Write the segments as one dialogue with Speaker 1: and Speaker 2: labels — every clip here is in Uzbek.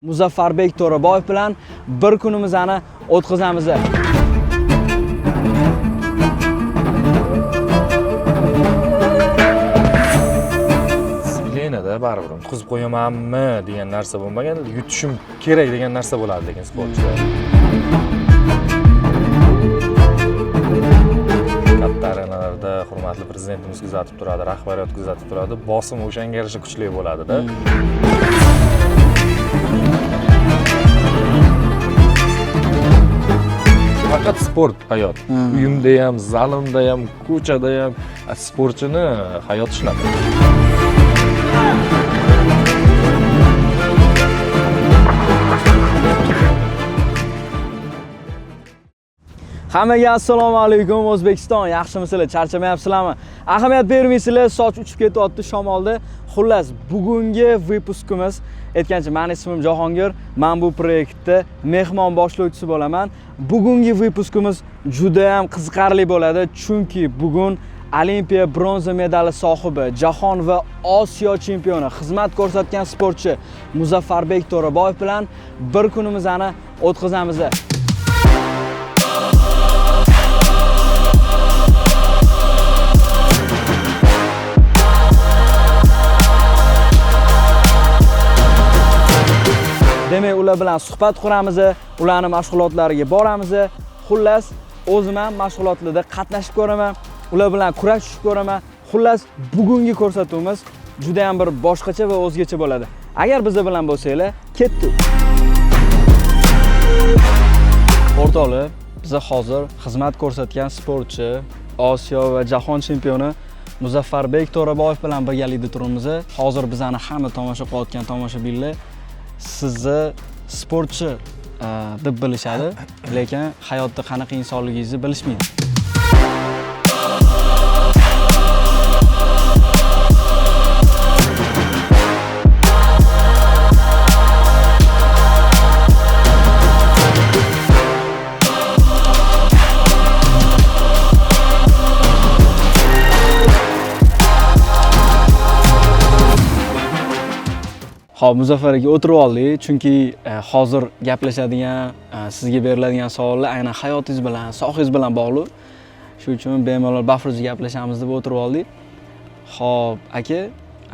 Speaker 1: Muzaffarbek To'raboyev bilan bir kunimizni o'tkazamiz.
Speaker 2: Lenada baribir yutqizib qo'yamanmi degan narsa bo'lmagan, yutishim kerak degan narsa bo'ladi lekin sportchida. Katta arenalarda hurmatli prezidentimiz kuzatib turadi, rahbariyat kuzatib turadi, bosim o'shanga yarasha kuchli bo'ladida. Faqat sport hayot. Uyimda ham, zalimda ham, ko'chada ham sportchini hayoti shunaqa.
Speaker 1: Hammaga assalomu alaykum O'zbekiston, yaxshimisizlar, charchamayapsizlarmi? Ahamiyat bermaysizlar, soch uchib ketyapti shamolda. Xullas, bugungi vypuskimiz, aytgancha, meni ismim Jahongir, men bu proyektda mehmon boshlovchisi bo'laman. Bugungi vypuskimiz juda ham qiziqarli bo'ladi, chunki bugun Olimpiya bronza medali sohibi, jahon va Osiyo chempioni, xizmat ko'rsatgan sportchi Muzaffarbek To'raboyev bilan bir kunimizni o'tkazamiz. Demak, ular bilan suhbat quramiz, ularning mashg'ulotlariga boramiz. Xullas, o'zim ham mashg'ulotlarda qatnashib ko'raman, ular bilan kurashib ko'raman. Xullas, bugungi ko'rsatuvimiz juda ham bir boshqacha va o'zgacha bo'ladi. Agar biz bilan bo'lsanglar, ketdik. O'rtoqlar, biz hozir xizmat ko'rsatgan sportchi, Osiyo va jahon chempioni Muzaffarbek To'raboyev bilan birgalikda turibmiz. Hozir bizani hamma tomosha qilayotgan tomoshabinlar sizni sportchi deb bilishadi, lekin hayotda qanaqa insonligingizni bilishmaydi. Xo'p, Muzaffar aka, o'tirib oldik, chunki hozir gaplashadigan, sizga beriladigan savollar aynan hayotingiz bilan, sohangiz bilan bog'liq. Shuning uchun bemalol bafurja gaplashamiz deb o'tirib oldik. Xo'p, aka,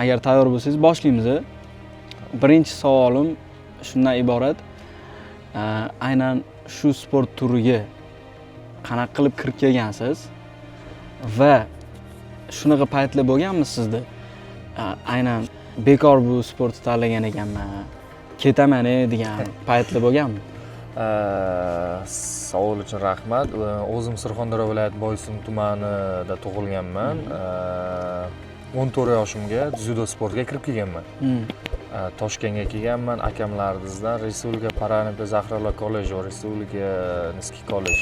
Speaker 1: agar tayyor bo'lsangiz boshlaymiz. Birinchi savolim shundan iborat. Aynan shu sport turiga qanaqa qilib kirib kelgansiz va shunaqa paytlar bo'lganmi sizda? Aynan bekor bu sportni tanlagan ekanman, ketaman degan paytlar bo'lganmi?
Speaker 2: Savol uchun rahmat. O'zim Surxondaryo viloyati Boysun tumanida tug'ilganman. 14 yoshimga dzyudo sportiga kirib kelganman. Toshkentga kelganman akamlarimizdan Respublika Paralimpiya Zahrolar kolleji, Respublika Niski kollej.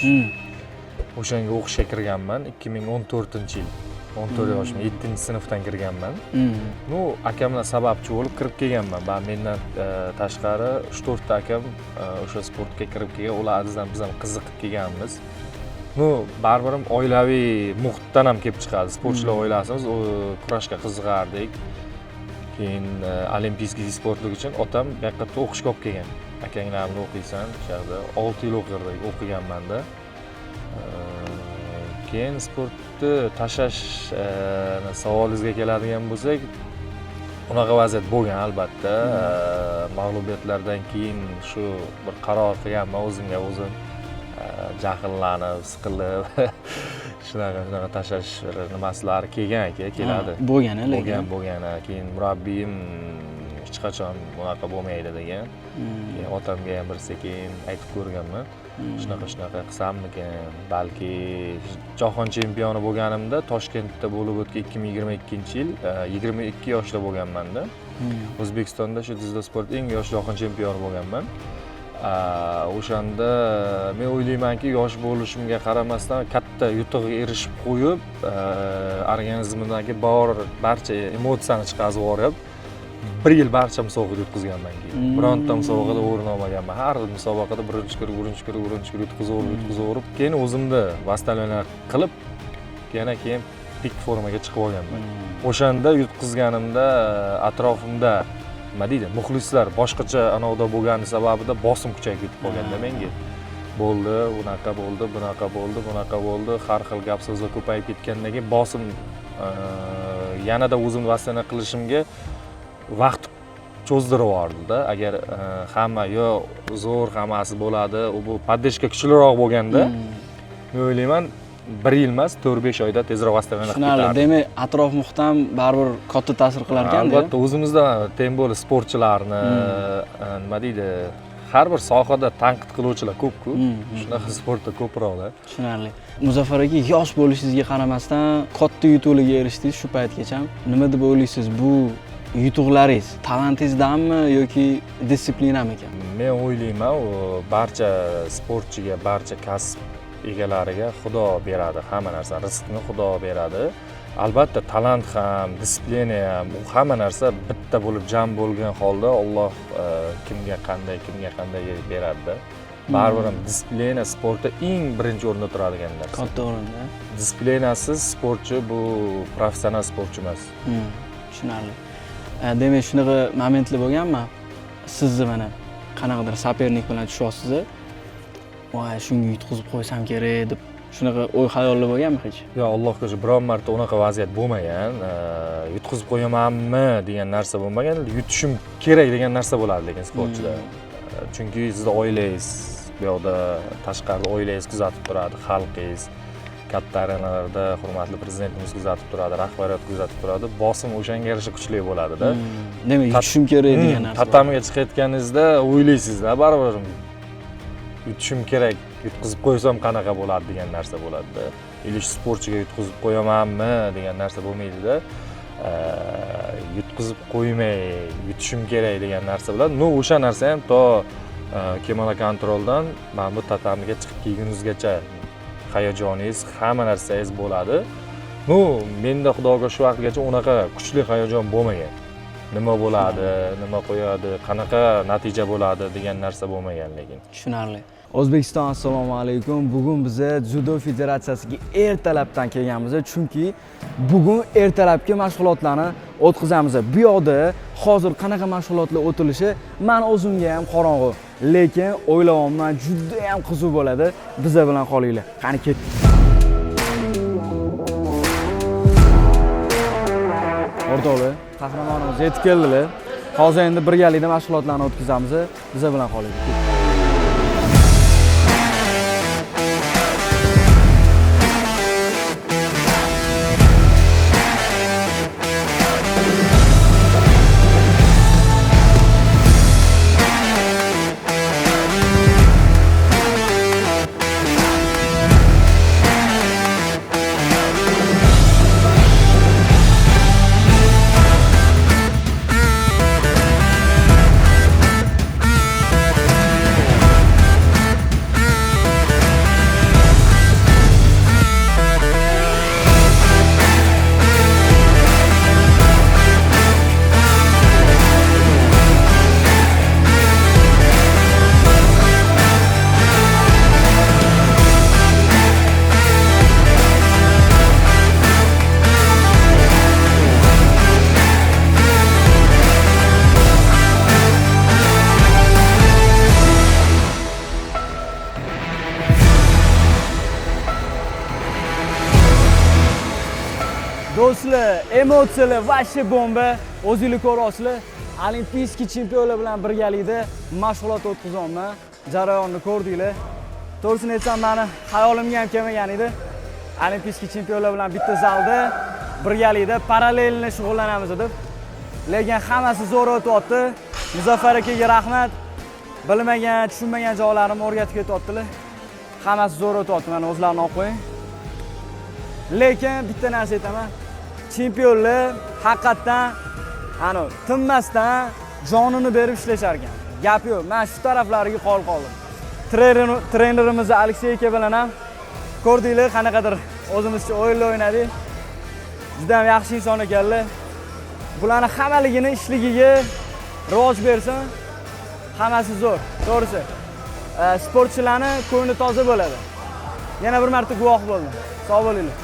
Speaker 2: O'shanga o'qishga kirganman 2014-yil. 14 yoshim, 7-sinfdan kirganman. Ну, akamlar sababchi bo'lib kirib kelganman. Ben mendan tashqari 3-4 ta akam o'sha sportga kirib kelgan. Ular azizdan biz ham qiziqib kelganmiz. Ну, baribir ham oilaviy muhitdan ham kelib chiqadi. Sportchilar oilasimiz, kurashga qiziqardik. Keyin olimpiyskiy sportlik uchun otam bu yoqqa o'qishga olib kelgan. Akanglar bilan o'qiysan, o'sha yerda 6 yil o'qiganmanda. Keyin sportni tashlash savolingizga keladigan bo'lsak, unaqa vaziyat bo'lgan albatta. Mag'lubiyatlardan keyin shu bir qaror qilganman o'zimga o'zim, jahllanib, siqilib, shunaqa tashlash nimasilari kelgan aka, keladi.
Speaker 1: Bo'lgan lekin.
Speaker 2: Bo'lgan. Keyin murabbiyim hech qachon bunaqa bo'lmaydi degan. Keyin otamga ham bir sekin aytib ko'rganman. Shunaqa qilsammikin, balki jahon chempioni bo'lganimda Toshkentda bo'lib o'tgan 2022-yil, 22 yoshda bo'lganmanda. O'zbekistonda shu dzyudo sport eng yosh jahon chempioni bo'lganman. O'shanda men o'ylaymanki, yosh bo'lishimga qaramasdan katta yutuqqa erishib qo'yib, organizmdagi barcha emotsiyani chiqarib yuborib, bir yil barcha musobaqada yutqizganman keyin. Bironta musobaqada o'rin olmaganman. Har musobaqada birinchi kirib, birinchi kirib, birinchi kirib yutqizaverib, keyin o'zimni восстановление qilib, yana keyin pik formaga chiqib olganman. O'shanda yutqizganimda atrofimda Nima deydi, muxlislar boshqacha anovda bo'lgani sababida bosim kuchayib ketib qolganda menga. Bo'ldi, unaqa bo'ldi, bunaqa bo'ldi, bunaqa bo'ldi, har xil gap so'zlar ko'payib ketgandan keyin bosim yanada o'zimni восстановление qilishimga vaqt cho'zdirib yubordida. Agar hamma yo zo'r, hammasi bo'ladi, u bu поддержка kuchliroq bo'lganda, men o'ylayman, bir yil emas, 4-5 oyda tezroq восстановление qilib
Speaker 1: Tushunarli.
Speaker 2: ketardim.
Speaker 1: Demak, atrof muhit ham baribir katta ta'sir qilar ekanda.
Speaker 2: Albatta, o'zimizda, тем более sportchilarni, nima deydi, har bir sohada tanqid qiluvchilar ko'p-ku. Shunaqa sportda ko'proqda.
Speaker 1: Tushunarli. Muzaffar aka, yosh bo'lishingizga qaramasdan katta yutuqlarga erishdingiz shu paytgacha. Nima deb o'ylaysiz, bu yutuqlaringiz talantingizdanmi yoki дисциплина mikan?
Speaker 2: Men o'ylayman, u barcha sportchiga, barcha kasb egalariga Xudo beradi hamma narsa, rizqni Xudo beradi. Albatta, talant ham, дисциплина ham, u hamma narsa bitta bo'lib jam bo'lgan holda Alloh kimga qanday, kimga qanday beradida. Baribir ham дисциплина sportda eng birinchi o'rinda turadigan narsa.
Speaker 1: Katta o'rinda.
Speaker 2: Дисциплина siz sportchi bu professional sportchi emas.
Speaker 1: Tushunarli. Demak, shunaqa momentlar bo'lganmi? Sizni mana qanaqadir соперник bilan tushyapsiz, voy, shunga yutqizib qo'ysam kerak deb shunaqa o'y xayollar bo'lganmi hech?
Speaker 2: Yo'q, Allohga shukur, biron marta unaqa vaziyat bo'lmagan. Yutqizib qo'yamanmi degan narsa bo'lmagan, yutishim kerak degan narsa bo'ladi lekin sportchida. Chunki sizni oilangiz bu yoqda, tashqarida oilangiz kuzatib turadi, xalqingiz, katta arenalarda hurmatli prezidentimiz kuzatib turadi, rahbariyat kuzatib turadi. Bosim o'shanga yarasha kuchli bo'ladida.
Speaker 1: Demak, yutishim kerak degan narsa.
Speaker 2: Tatamiga chiqayotganingizda o'ylaysizda, baribir yutishim kerak, yutqizib qo'ysam qanaqa bo'ladi degan narsa bo'ladida. Или shu sportchiga yutqizib qo'yamanmi degan narsa bo'lmaydida. Yutqizib qo'ymay yutishim kerak degan narsa bo'ladi. Ну, o'sha narsa ham to kimono контроль dan mana bu tatamiga chiqib kelguningizgacha hayajoningiz, hamma narsangiz bo'ladi. Ну, menda Xudoga shu vaqtgacha unaqa kuchli hayajon bo'lmagan. Nima bo'ladi, nima qo'yadi, qanaqa natija bo'ladi degan narsa bo'lmagan lekin.
Speaker 1: Tushunarli. O'zbekiston, assalomu alaykum. Bugun biza Dzyudo federatsiyasiga ertalabdan kelganmiz, chunki bugun ertalabki mashg'ulotlarni o'tkazamiz. Bu yoqda hozir qanaqa mashg'ulotlar o'tilishi men o'zimga ham qorong'u, lekin o'ylayapman, juda ham qiziq bo'ladi. Biza bilan qolinglar. Qani, ketdik. O'rtoqlar, qahramonimiz yetib keldilar. Hozir endi birgalikda mashg'ulotlarni o'tkazamiz. Biza bilan qolinglar. Ketdik. Do'stlar, emotsiyalar вообще bomba. O'zinglar ko'ryapsizlar. Олимпийский chempionlar bilan birgalikda mashg'ulot o'tkazyapman. Jarayonni ko'rdinglar. To'g'risini aytsam, mani xayolimga ham kelmagan edi. Олимпийский chempionlar bilan bitta zalda birgalikda параллельно shug'ullanamiz deb. Lekin hammasi zo'r o'tyapti. Muzaffar akaga rahmat. Bilmagan, tushunmagan joylarimni o'rgatib ketyaptilar. Hammasi zo'r o'tyapti, mana o'zlarini olib qo'ying. Lekin bitta narsa aytaman. Chempionlar haqiqatdan ani tinmasdan jonini berib ishlashar ekan. Gap yo'q. Men shu taraflariga qol qoldim. Trenerimiz Aleksey aka bilan ham ko'rdinglar, qanaqadir o'zimizcha o'yinlar o'ynadik. Juda ham yaxshi inson ekanlar. Bularni hammaligini ishligiga rivoj bersin. Hammasi zo'r, to'g'risi. Sportchilarni ko'ngli toza bo'ladi. Yana bir marta guvoh bo'ldim. Sog' bo'linglar.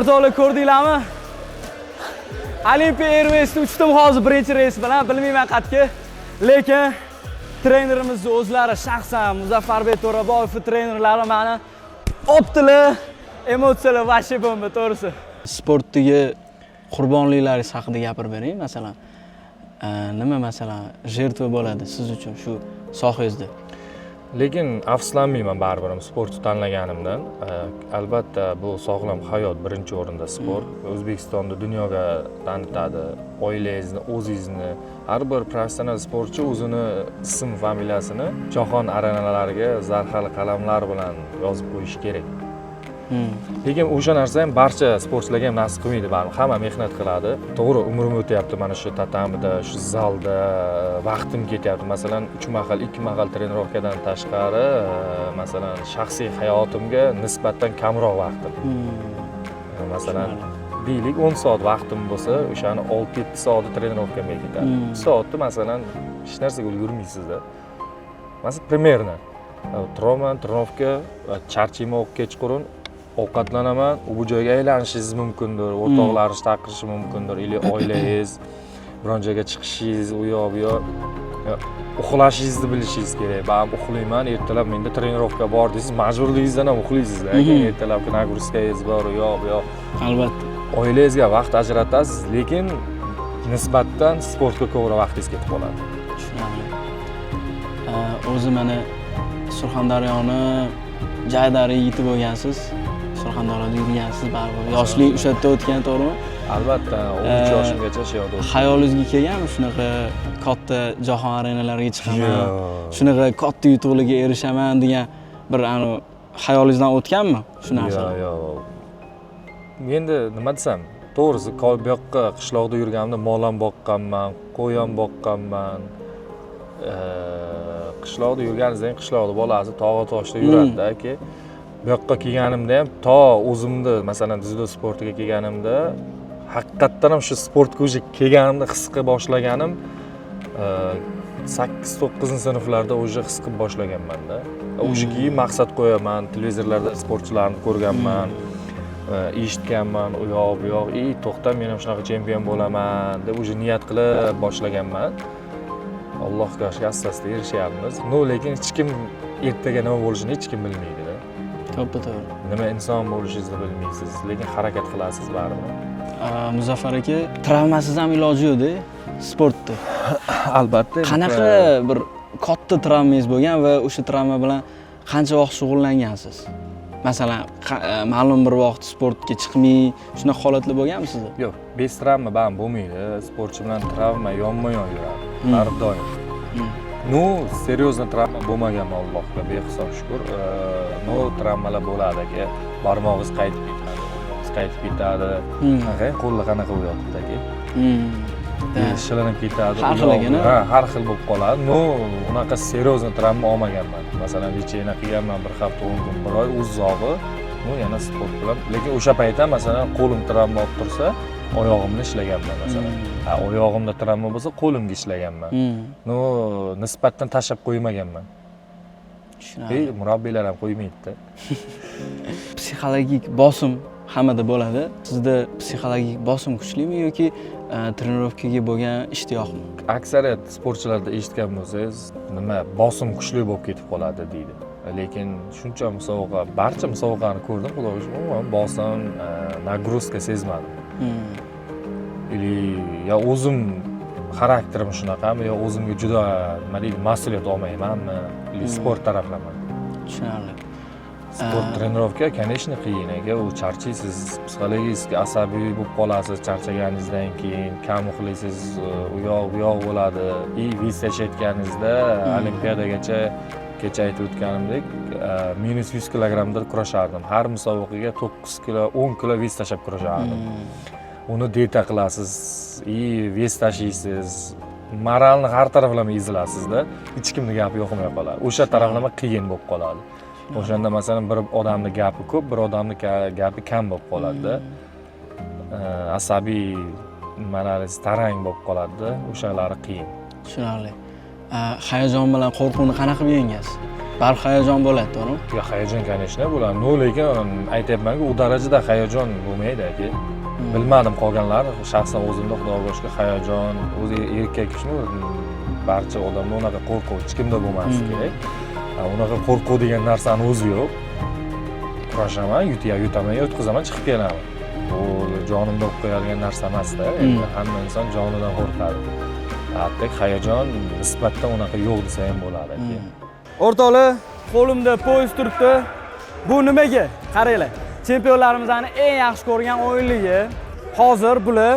Speaker 1: O'rtoqlar, ko'rdinglarmi? Olympia Airways'da uchdim hozir birinchi reys bilan, bilmayman qayerga. Lekin trenerimizni o'zlari, shaxsan Muzaffarbek To'raboyev trenerlari mani optilar, emotsiyalar вообще bomba, to'g'risi. Sportdagi qurbonliklaringiz haqida gapirib bering, masalan. Nima, masalan, жертва bo'ladi siz uchun shu sohangizda?
Speaker 2: Lekin afsuslanmayman baribir ham sportni tanlaganimdan. Albatta, bu sog'lom hayot, birinchi o'rinda sport. O'zbekistonni dunyoga tanitadi, oilangizni, o'zingizni. Har bir professional sportchi o'zini ism familiyasini jahon arenalariga zarhal qalamlar bilan yozib qo'yishi kerak. Lekin o'sha narsa ham barcha sportchilarga ham nasib qilmaydi baribir. Hamma mehnat qiladi, to'g'ri, umrim o'tyapti mana shu tatamida, shu zalda vaqtim ketyapti. Masalan, uch mahal, ikki mahal trenirovkadan tashqari, masalan, shaxsiy hayotimga nisbatan kamroq vaqtim. Masalan, deylik, 10 soat vaqtim bo'lsa, o'shani 6-7 soati trenirovkamga ketadi. 3 soatni, masalan, hech narsaga ulgurmaysizda. Masalan, примерно turaman, trenirovka, charchayman, kechqurun ovqatlanaman, u bu joyga aylanishingiz mumkindir, o'rtoqlaringiz chaqirishi mumkindir или oilangiz, biron joyga chiqishingiz, u yoq bu yoq. Uxlashingizni bilishingiz kerak. Man uxlayman, ertalab menda trenirovka bor deysiz, majburligingizdan ham uxlaysizda. Keyin ertalabki нагрузка ngiz bor, u yoq bu yoq. Oilangizga vaqt ajratasiz, lekin nisbatan sportga ko'proq vaqtingiz ketib qoladi.
Speaker 1: Tushunarli. O'zi mana Surxondaryoni jaydari yigiti bo'lgansiz, Surxondaryoda yurgansiz baribir, yoshlik o'sha yerda o'tgan, to'g'rimi?
Speaker 2: Albatta, 13 yoshimgacha shu yoqda o'sdim.
Speaker 1: Xayolingizga kelganmi, shunaqa katta jahon arenalariga chiqaman,
Speaker 2: Yo'q.
Speaker 1: shunaqa katta yutuqlarga erishaman degan bir anavi xayolingizdan o'tganmi shu narsa?
Speaker 2: Yo'q, endi nima desam, to'g'risi, bu yoqqa, qishloqda yurganimda mol ham boqqanman, qo'y ham boqqanman. Qishloqda yurganingizdan keyin qishloqda bolasi tog'a toshda yuradida, aka. Bu yoqqa kelganimda ham, to o'zimni, masalan, dzyudo sportiga kelganimda, haqiqatdan ham shu sportga уже kelganimda his qila boshlaganim, 8-9-sinflarda уже his qilib boshlaganmanda. Уже keyin maqsad qo'yaman, televizorlarda sportchilarni ko'rganman, eshitganman, u yoq bu yoq, и to'xta, men ham shunaqa chempion bo'laman deb уже niyat qilib boshlaganman. Allohga shukur, asta asta erishyapmiz. Ну, lekin hech kim ertaga nima bo'lishini hech kim bilmaydida.
Speaker 1: To'ppa to'g'ri.
Speaker 2: Nima inson bo'lishingizni bilmaysiz, lekin harakat qilasiz baribir.
Speaker 1: Muzaffar aka, travmasiz ham iloji yo'qda sportda.
Speaker 2: Albatta.
Speaker 1: Qanaqa bir katta travmangiz bo'lgan va o'sha travma bilan qancha vaqt shug'ullangansiz? Masalan, ma'lum bir vaqt sportga chiqmay, shunaqa holatlar bo'lganmi sizda?
Speaker 2: Yo'q, без travma baribir bo'lmaydi. Sportchi bilan travma yonma yon yuradi har doim. Ну, серьезно travma bo'lmaganman, Allohga behisob shukur. Но travmalar bo'ladi, aka. Barmog'ingiz qaytib ketadi, oyog'ingiz qaytib ketadi. Qarang, qo'lda qanaqa bo'lib yotibdi, aka. Shilinib ketadi.
Speaker 1: Har xil
Speaker 2: u yoq-
Speaker 1: ekan, a?
Speaker 2: Ha, har xil bo'lib qoladi. Но unaqa серьезно travma olmaganman. Masalan, лечение qilganman bir hafta, 10 kun, bir oy uzog'i. Ну, yana sport bilan. Lekin o'sha payt ham, masalan, qo'lim travma olib tursa, oyog'imni ishlaganman, masalan. Ha, oyog'imda travma bo'lsa, qo'limga ishlaganman. Но nisbatan tashlab qo'ymaganman.
Speaker 1: Tushunarli.
Speaker 2: И murabbiylar ham qo'ymaydida.
Speaker 1: Psixologik bosim hammada bo'ladi. Sizda psixologik bosim kuchlimi yoki trenirovkaga bo'lgan ishtiyoqmi?
Speaker 2: Aksariyat sportchilarda eshitgan bo'lsangiz, nima, bosim kuchli bo'lib ketib qoladi deydi. Lekin shuncha musobaqa, barcha musobaqani ko'rdim, Xudoga shukur, umuman bosim, нагрузка sezmadim. Или yo o'zim xarakterim shunaqami, yo o'zimga juda, nima deydi, mas'uliyat olmaymanmi, или sport taraflama.
Speaker 1: Tushunarli.
Speaker 2: Sport, trenirovka, конечно, qiyin, aka. U charchaysiz, psixologически asabiy bo'lib qolasiz charchaganingizdan keyin, kam uxlaysiz, u yoq bu yoq bo'ladi. И вес tashlayotganingizda, olimpiadagacha, kecha aytib o'tganimdek, -100 kilogrammda kurashardim. Har musobaqaga 9 kilo, 10 kilo вес tashlab kurashardim. Uni dieta qilasiz и вес tashlaysiz, moralni har taraflama ezilasizda, hech kimni gapi yoqmay qoladi. O'sha taraflama qiyin bo'lib qoladi o'shanda. Masalan, bir odamni gapi ko'p, bir odamni gapi kam bo'lib qoladida. Asabiy nimalaringiz tarang bo'lib qoladida, o'shalari qiyin.
Speaker 1: Tushunarli. Hayajon bilan qo'rquvni qanaqa qilib yengasiz? Baribir hayajon bo'ladi, to'g'rimi?
Speaker 2: Yo'q, hayajon, конечно, bo'ladi, но lekin aytyapmanku, u darajada hayajon bo'lmaydi, aka. Bilmadim qolganlar, shaxsan o'zimda, xudoga shukur, hayajon o'zi, erkak kishini, barcha odamda unaqa qo'rquv hech kimda bo'lmasligi kerak. Unaqa qo'rquv degan narsani o'zi yo'q. Kurashaman, yutaman, yutqizaman, chiqib kelaman. Bu jonimda olib qo'yadigan narsa emasda endi. Hamma inson jonidan qo'rqadi. Так hayajon nisbatan unaqa yo'q desa ham bo'ladi, aka.
Speaker 1: O'rtoqlar, qo'limda пояс turibdi. Bu nimaga? Qaranglar. Chempionlarimizni eng yaxshi ko'rgan o'yinligi. Hozir bular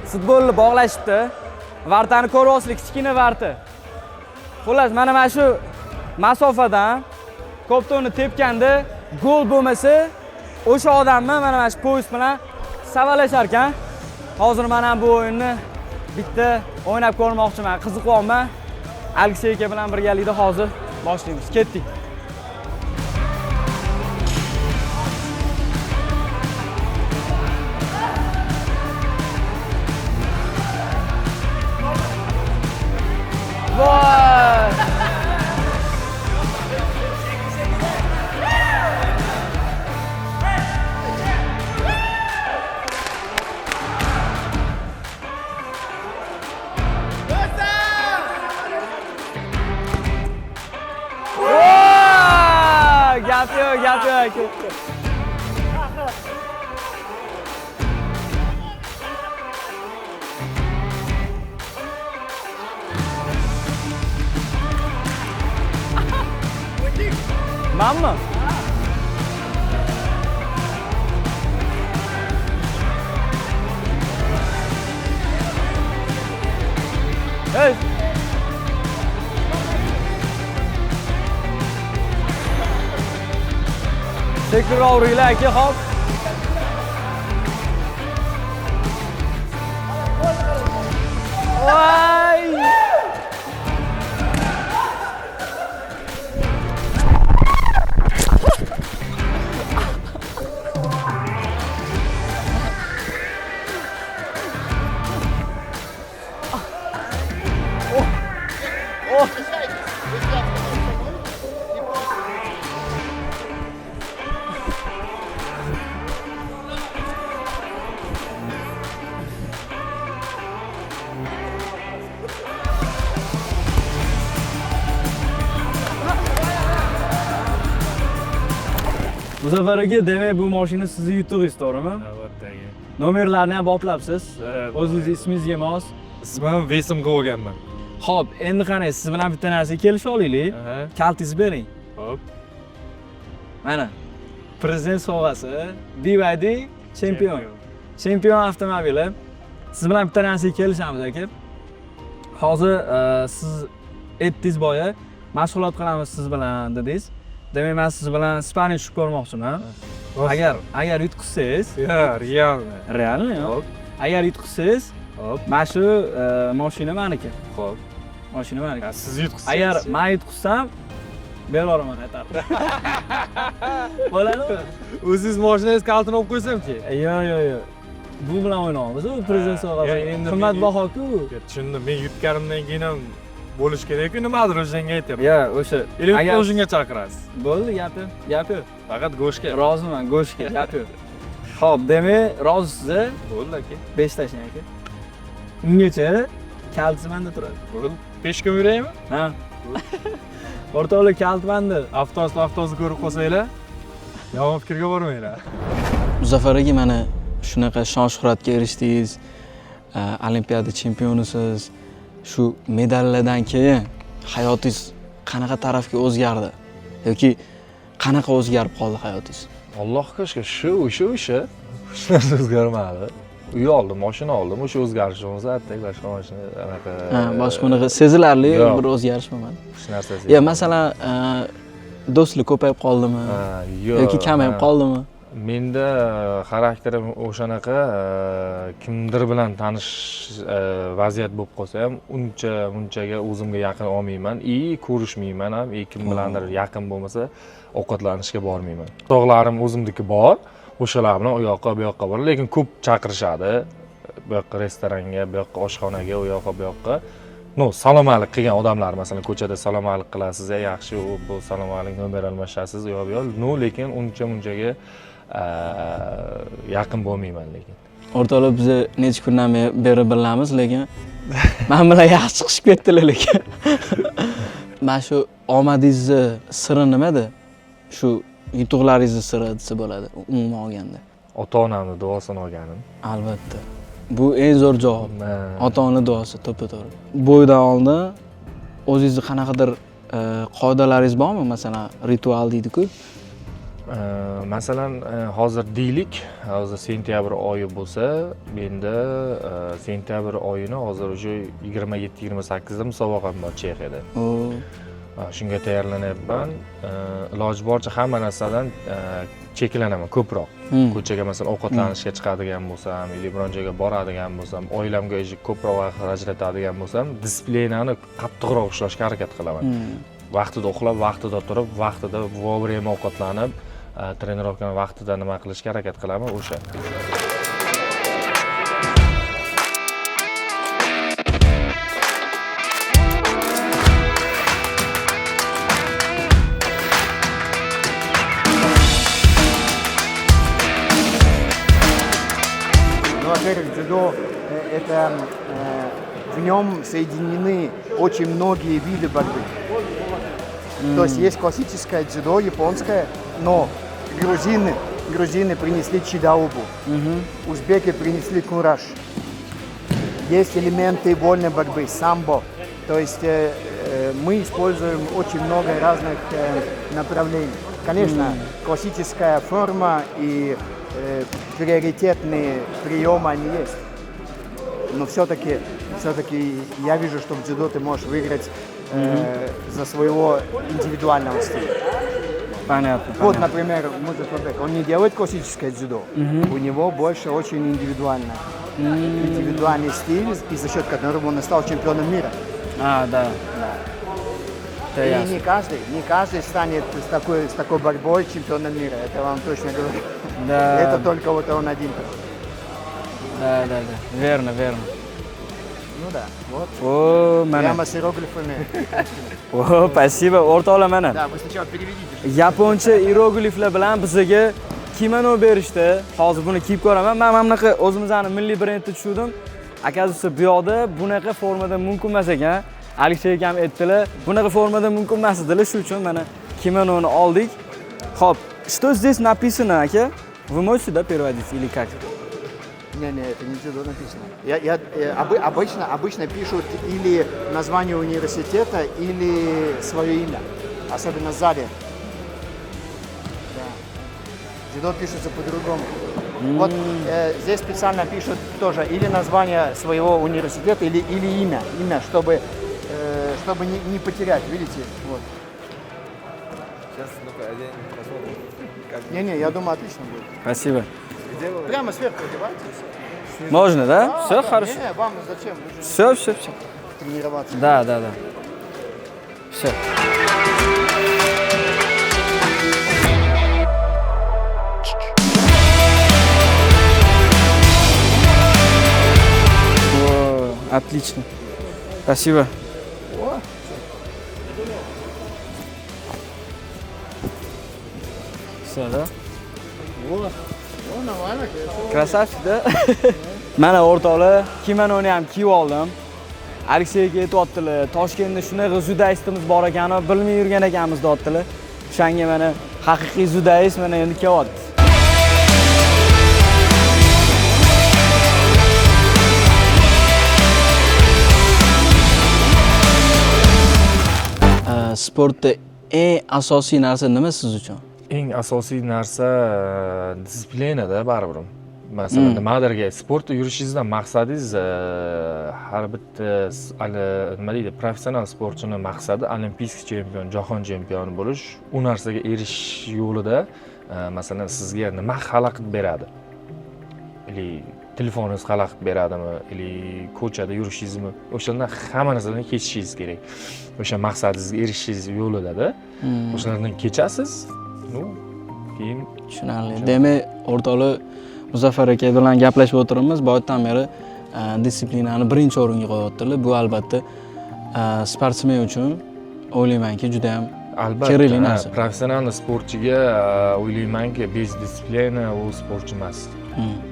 Speaker 1: futbolni bog'lashibdi. Ворота ni ko'ryapsizlar, kichkina ворота. Xullas, mana shu masofadan koptoni tepganda gol bo'lmasa, o'sha odamni mana shu пояс bilan savalashar ekan. Hozir mana bu o'yinni bitta o'ynab ko'rmoqchiman, qiziqyapman. Aleksey aka bilan birgalikda hozir boshlaymiz. Ketdik. Voy! Voy! Gap yo'q, gap yo'q. Ketdi. Manmi? Hey! Sekinroq uringlar, aka, hop. Voy! Muzaffar aka, demak, bu mashina sizni yutug'ingiz, to'g'rimi?
Speaker 2: Albatta.
Speaker 1: Nomerlarni ham boplabsiz. O'zingiz ismingizga mos.
Speaker 2: Ismim Vesim qilib olganman.
Speaker 1: Xo'p, endi qarang, siz bilan bitta narsaga kelishib olaylik. Kalitingizni bering.
Speaker 2: Xo'p.
Speaker 1: Mana. Prezident sovg'asi BYD Champion. Chempion avtomobili. Siz bilan bitta narsaga kelishamiz, aka. Hozir siz aytdingiz boya, mashg'ulot qilamiz siz bilan dedingiz. Demak, men siz bilan спарринг tushib ko'rmoqchiman. Agar yutqizsangiz,
Speaker 2: Ya, реально.
Speaker 1: Реально.
Speaker 2: Xo'p.
Speaker 1: Agar yutqizsangiz,
Speaker 2: Xo'p.
Speaker 1: mana shu mashina meniki.
Speaker 2: Xo'p.
Speaker 1: Mashina meniki.
Speaker 2: Siz yutqizsangiz.
Speaker 1: Agar men yutqizsam, beraveraman qaytarib. Bo'ladimi?
Speaker 2: O'zingiz mashinangiz kalitini olib qo'ysamchi?
Speaker 1: Yo'q, yo'q, yo'q. Bu bilan o'ynaymiz, u prezident sovg'asi.
Speaker 2: Ya, endi
Speaker 1: Qimmatbaho-ku.
Speaker 2: Tushundim. Men yutganimdan keyin ham bo'lishi kerak-ku, nimadir, o'shanga aytyapman.
Speaker 1: Yo'q, o'sha.
Speaker 2: Или
Speaker 1: Agar
Speaker 2: o'shanga chaqirasiz.
Speaker 1: Bo'ldi, gap yo'q, gap yo'q.
Speaker 2: Faqat go'shtga.
Speaker 1: Roziman, go'shtga, gap yo'q. Xo'p, demak, rozisiz?
Speaker 2: Bo'ldi, aka.
Speaker 1: 5 tashlang, aka. Ungacha kaliti menda turadi.
Speaker 2: Bo'ldi. 5 kun yuraymi?
Speaker 1: Ha. O'rtoqlar, kalit menda.
Speaker 2: Avtobus ko'rib qolsanglar, yomon fikrga bormanglar.
Speaker 1: Muzaffar aka, mana shunaqa shon shuhratga erishdingiz, olimpiada chempionisiz. Shu medallardan keyin hayotingiz qanaqa tarafga o'zgardi yoki qanaqa o'zgarib qoldi hayotingiz?
Speaker 2: Allohga shukur, shu o'sha o'sha hech narsa o'zgarmadi. Uy oldim, mashina oldim, o'sha o'zgarish bo'lmasa, attak boshqa mashina anaqa.
Speaker 1: Ha, boshqa bunaqa sezilarli
Speaker 2: Yo'q.
Speaker 1: bir o'zgarish bo'lmadi.
Speaker 2: Hech narsa.
Speaker 1: Ya, masalan, do'stlik ko'payib qoldimi
Speaker 2: Ha, yo'q.
Speaker 1: yoki kamayib
Speaker 2: ha.
Speaker 1: qoldimi?
Speaker 2: Menda xarakterim o'shanaqa, kimdir bilan tanish vaziyat bo'lib qolsa ham, uncha munchaga o'zimga yaqin olmayman и ko'rishmayman ham, и kim bilandir yaqin bo'lmasa, ovqatlanishga bormayman. O'rtoqlarim o'zimniki bor, o'shalar bilan u yoqqa bu yoqqa boradi, lekin ko'p chaqirishadi bu yoqqa, restoranga, bu yoqqa, oshxonaga, u yoqqa bu yoqqa. Ну, salom alik qilgan odamlar, masalan, ko'chada salom alik qilasiz, "Ey, yaxshi, u bu salom alik, nomer almashasiz, u yoq bu yoq. Ну, lekin uncha munchaga yaqin bo'lmayman lekin.
Speaker 1: O'rtoqlar, biza necha kundan beri birlamiz, lekin man bilan yaxshi chiqishib ketdilar lekin. Mana shu omadingizni siri nimada? Shu yutuqlaringizni siri desa bo'ladi umuman olganda.
Speaker 2: Ota onamni duosini olganim.
Speaker 1: Albatta. Bu eng zo'r javob. Ota ona duosi to'ppa to'g'ri. Бой dan oldin o'zingizni qanaqadir qoidalaringiz bormi? Masalan, ritual deydi-ku.
Speaker 2: Masalan, hozir deylik, hozir sentyabr oyi bo'lsa, menda sentyabr oyini hozir уже 27-28da musobaqam bor Chexiyada. Shunga tayyorlanyapman. Iloji boricha hamma narsadan cheklanaman ko'proq. Ko'chaga, masalan, ovqatlanishga chiqadigan bo'lsam или biron joyga boradigan bo'lsam, oilamga уже ko'proq vaqt ajratadigan bo'lsam, дисциплина ni qattiqroq ushlashga harakat qilaman. Vaqtida uxlab, vaqtida turib, vaqtida, вовремя ovqatlanib, тренировка ni vaqtida nima qilishga harakat qilaman o'sha.
Speaker 3: Ну, во-первых, дзюдо это в нем соединены очень многие виды борьбы. То есть есть классическое дзюдо, японское, но грузины принесли чидаубу, узбеки принесли кураш. Есть элементы вольной борьбы, самбо. То есть мы используем очень много разных направлений. Конечно, классическая форма и приоритетные приемы, они есть. Но все-таки я вижу, что в дзюдо ты можешь выиграть за своего индивидуального стиля.
Speaker 1: Понятно.
Speaker 3: Вот,
Speaker 1: Понятно.
Speaker 3: Например, Музафарбек, он не делает классическое дзюдо, у него больше очень индивидуально. Индивидуальный стиль, и за счет которого он и стал чемпионом мира.
Speaker 1: А, да. Да,
Speaker 3: И
Speaker 1: ясно.
Speaker 3: не каждый станет с такой борьбой чемпионом мира, это вам точно говорю. Это только вот он один такой.
Speaker 1: Да. Верно, верно.
Speaker 3: Ну да, вот.
Speaker 1: O, mana.
Speaker 3: Прямо с иероглифами.
Speaker 1: O, спасибо. O'rtoqlar, mana.
Speaker 3: Да, вы сначала переведите.
Speaker 1: Yaponcha iyerogliflar bilan bizaga kimono berishdi. Hozir buni kiyib ko'raman. Men mana bunaqa o'zimizni milliy brendda tushirdim. Оказывается, bu yoqda bunaqa formada mumkin emas ekan. Aleksey akam aytdilar, bunaqa formada mumkin emas dedilar. Shuning uchun mana kimononi oldik. Xo'p, что здесь написано, aka? Вы можете, да, переводить или как?
Speaker 3: Не-не, это не дзюдо написано. Я, обычно пишут или название университета, или свое имя. Особенно сзади. Да. Дзюдо пишется по-другому. Вот здесь специально пишут тоже или название своего университета, или имя. Имя, чтобы не потерять, видите? Вот.
Speaker 4: Сейчас, ну-ка, оденем, посмотрим. Как...
Speaker 3: Не-не, я думаю, отлично будет.
Speaker 1: Спасибо.
Speaker 4: Где вы?
Speaker 3: Прямо сверху одевайте и всё.
Speaker 1: Можно, да?
Speaker 3: Да,
Speaker 1: Все
Speaker 3: да.
Speaker 1: хорошо.
Speaker 3: Не, вам зачем? Вы же
Speaker 1: Все, все, все.
Speaker 3: тренироваться.
Speaker 1: Да. Все. О, отлично. Спасибо.
Speaker 3: О,
Speaker 1: Все, да?
Speaker 3: о, нормально.
Speaker 1: Красавчик, да? Mana o'rtoqlar, kimononi ham kiyib oldim. Alekseyga aytyaptilar, Toshkentda shunaqa dzyudoistimiz bor ekani bilmay yurgan ekanmiz deyaptilar. O'shanga mana haqiqiy dzyudoist mana endi kelyapti. Sportda eng asosiy narsa nima siz uchun?
Speaker 2: Eng asosiy narsa дисциплина da baribir. Masalan, nimadirga sportda yurishingizdan maqsadingiz har bitta nima deydi, professional sportchini maqsadi олимпийский чемпион, jahon chempioni bo'lish. U narsaga erishish yo'lida masalan, sizga nima xalaqit beradi? Или telefoningiz xalaqit beradimi, или ko'chada yurishingizmi? O'shandan hamma narsadan kechishingiz kerak. O'sha maqsadingizga erishishingiz yo'lida-da. O'shalardan kechasiz, ну, keyin
Speaker 1: Tushunarli. Demak, o'rtoqlar, Muzaffar aka bilan gaplashib o'tiribmiz. Boyatdan beri дисциплина ni birinchi o'ringa qo'yaptilar. Bu albatta Sportsmen uchun o'ylaymanki, juda ham
Speaker 2: Albatta,
Speaker 1: kerakli
Speaker 2: ha,
Speaker 1: narsa.
Speaker 2: Professional sportchiga o'ylaymanki, без дисциплина u sportchi emas.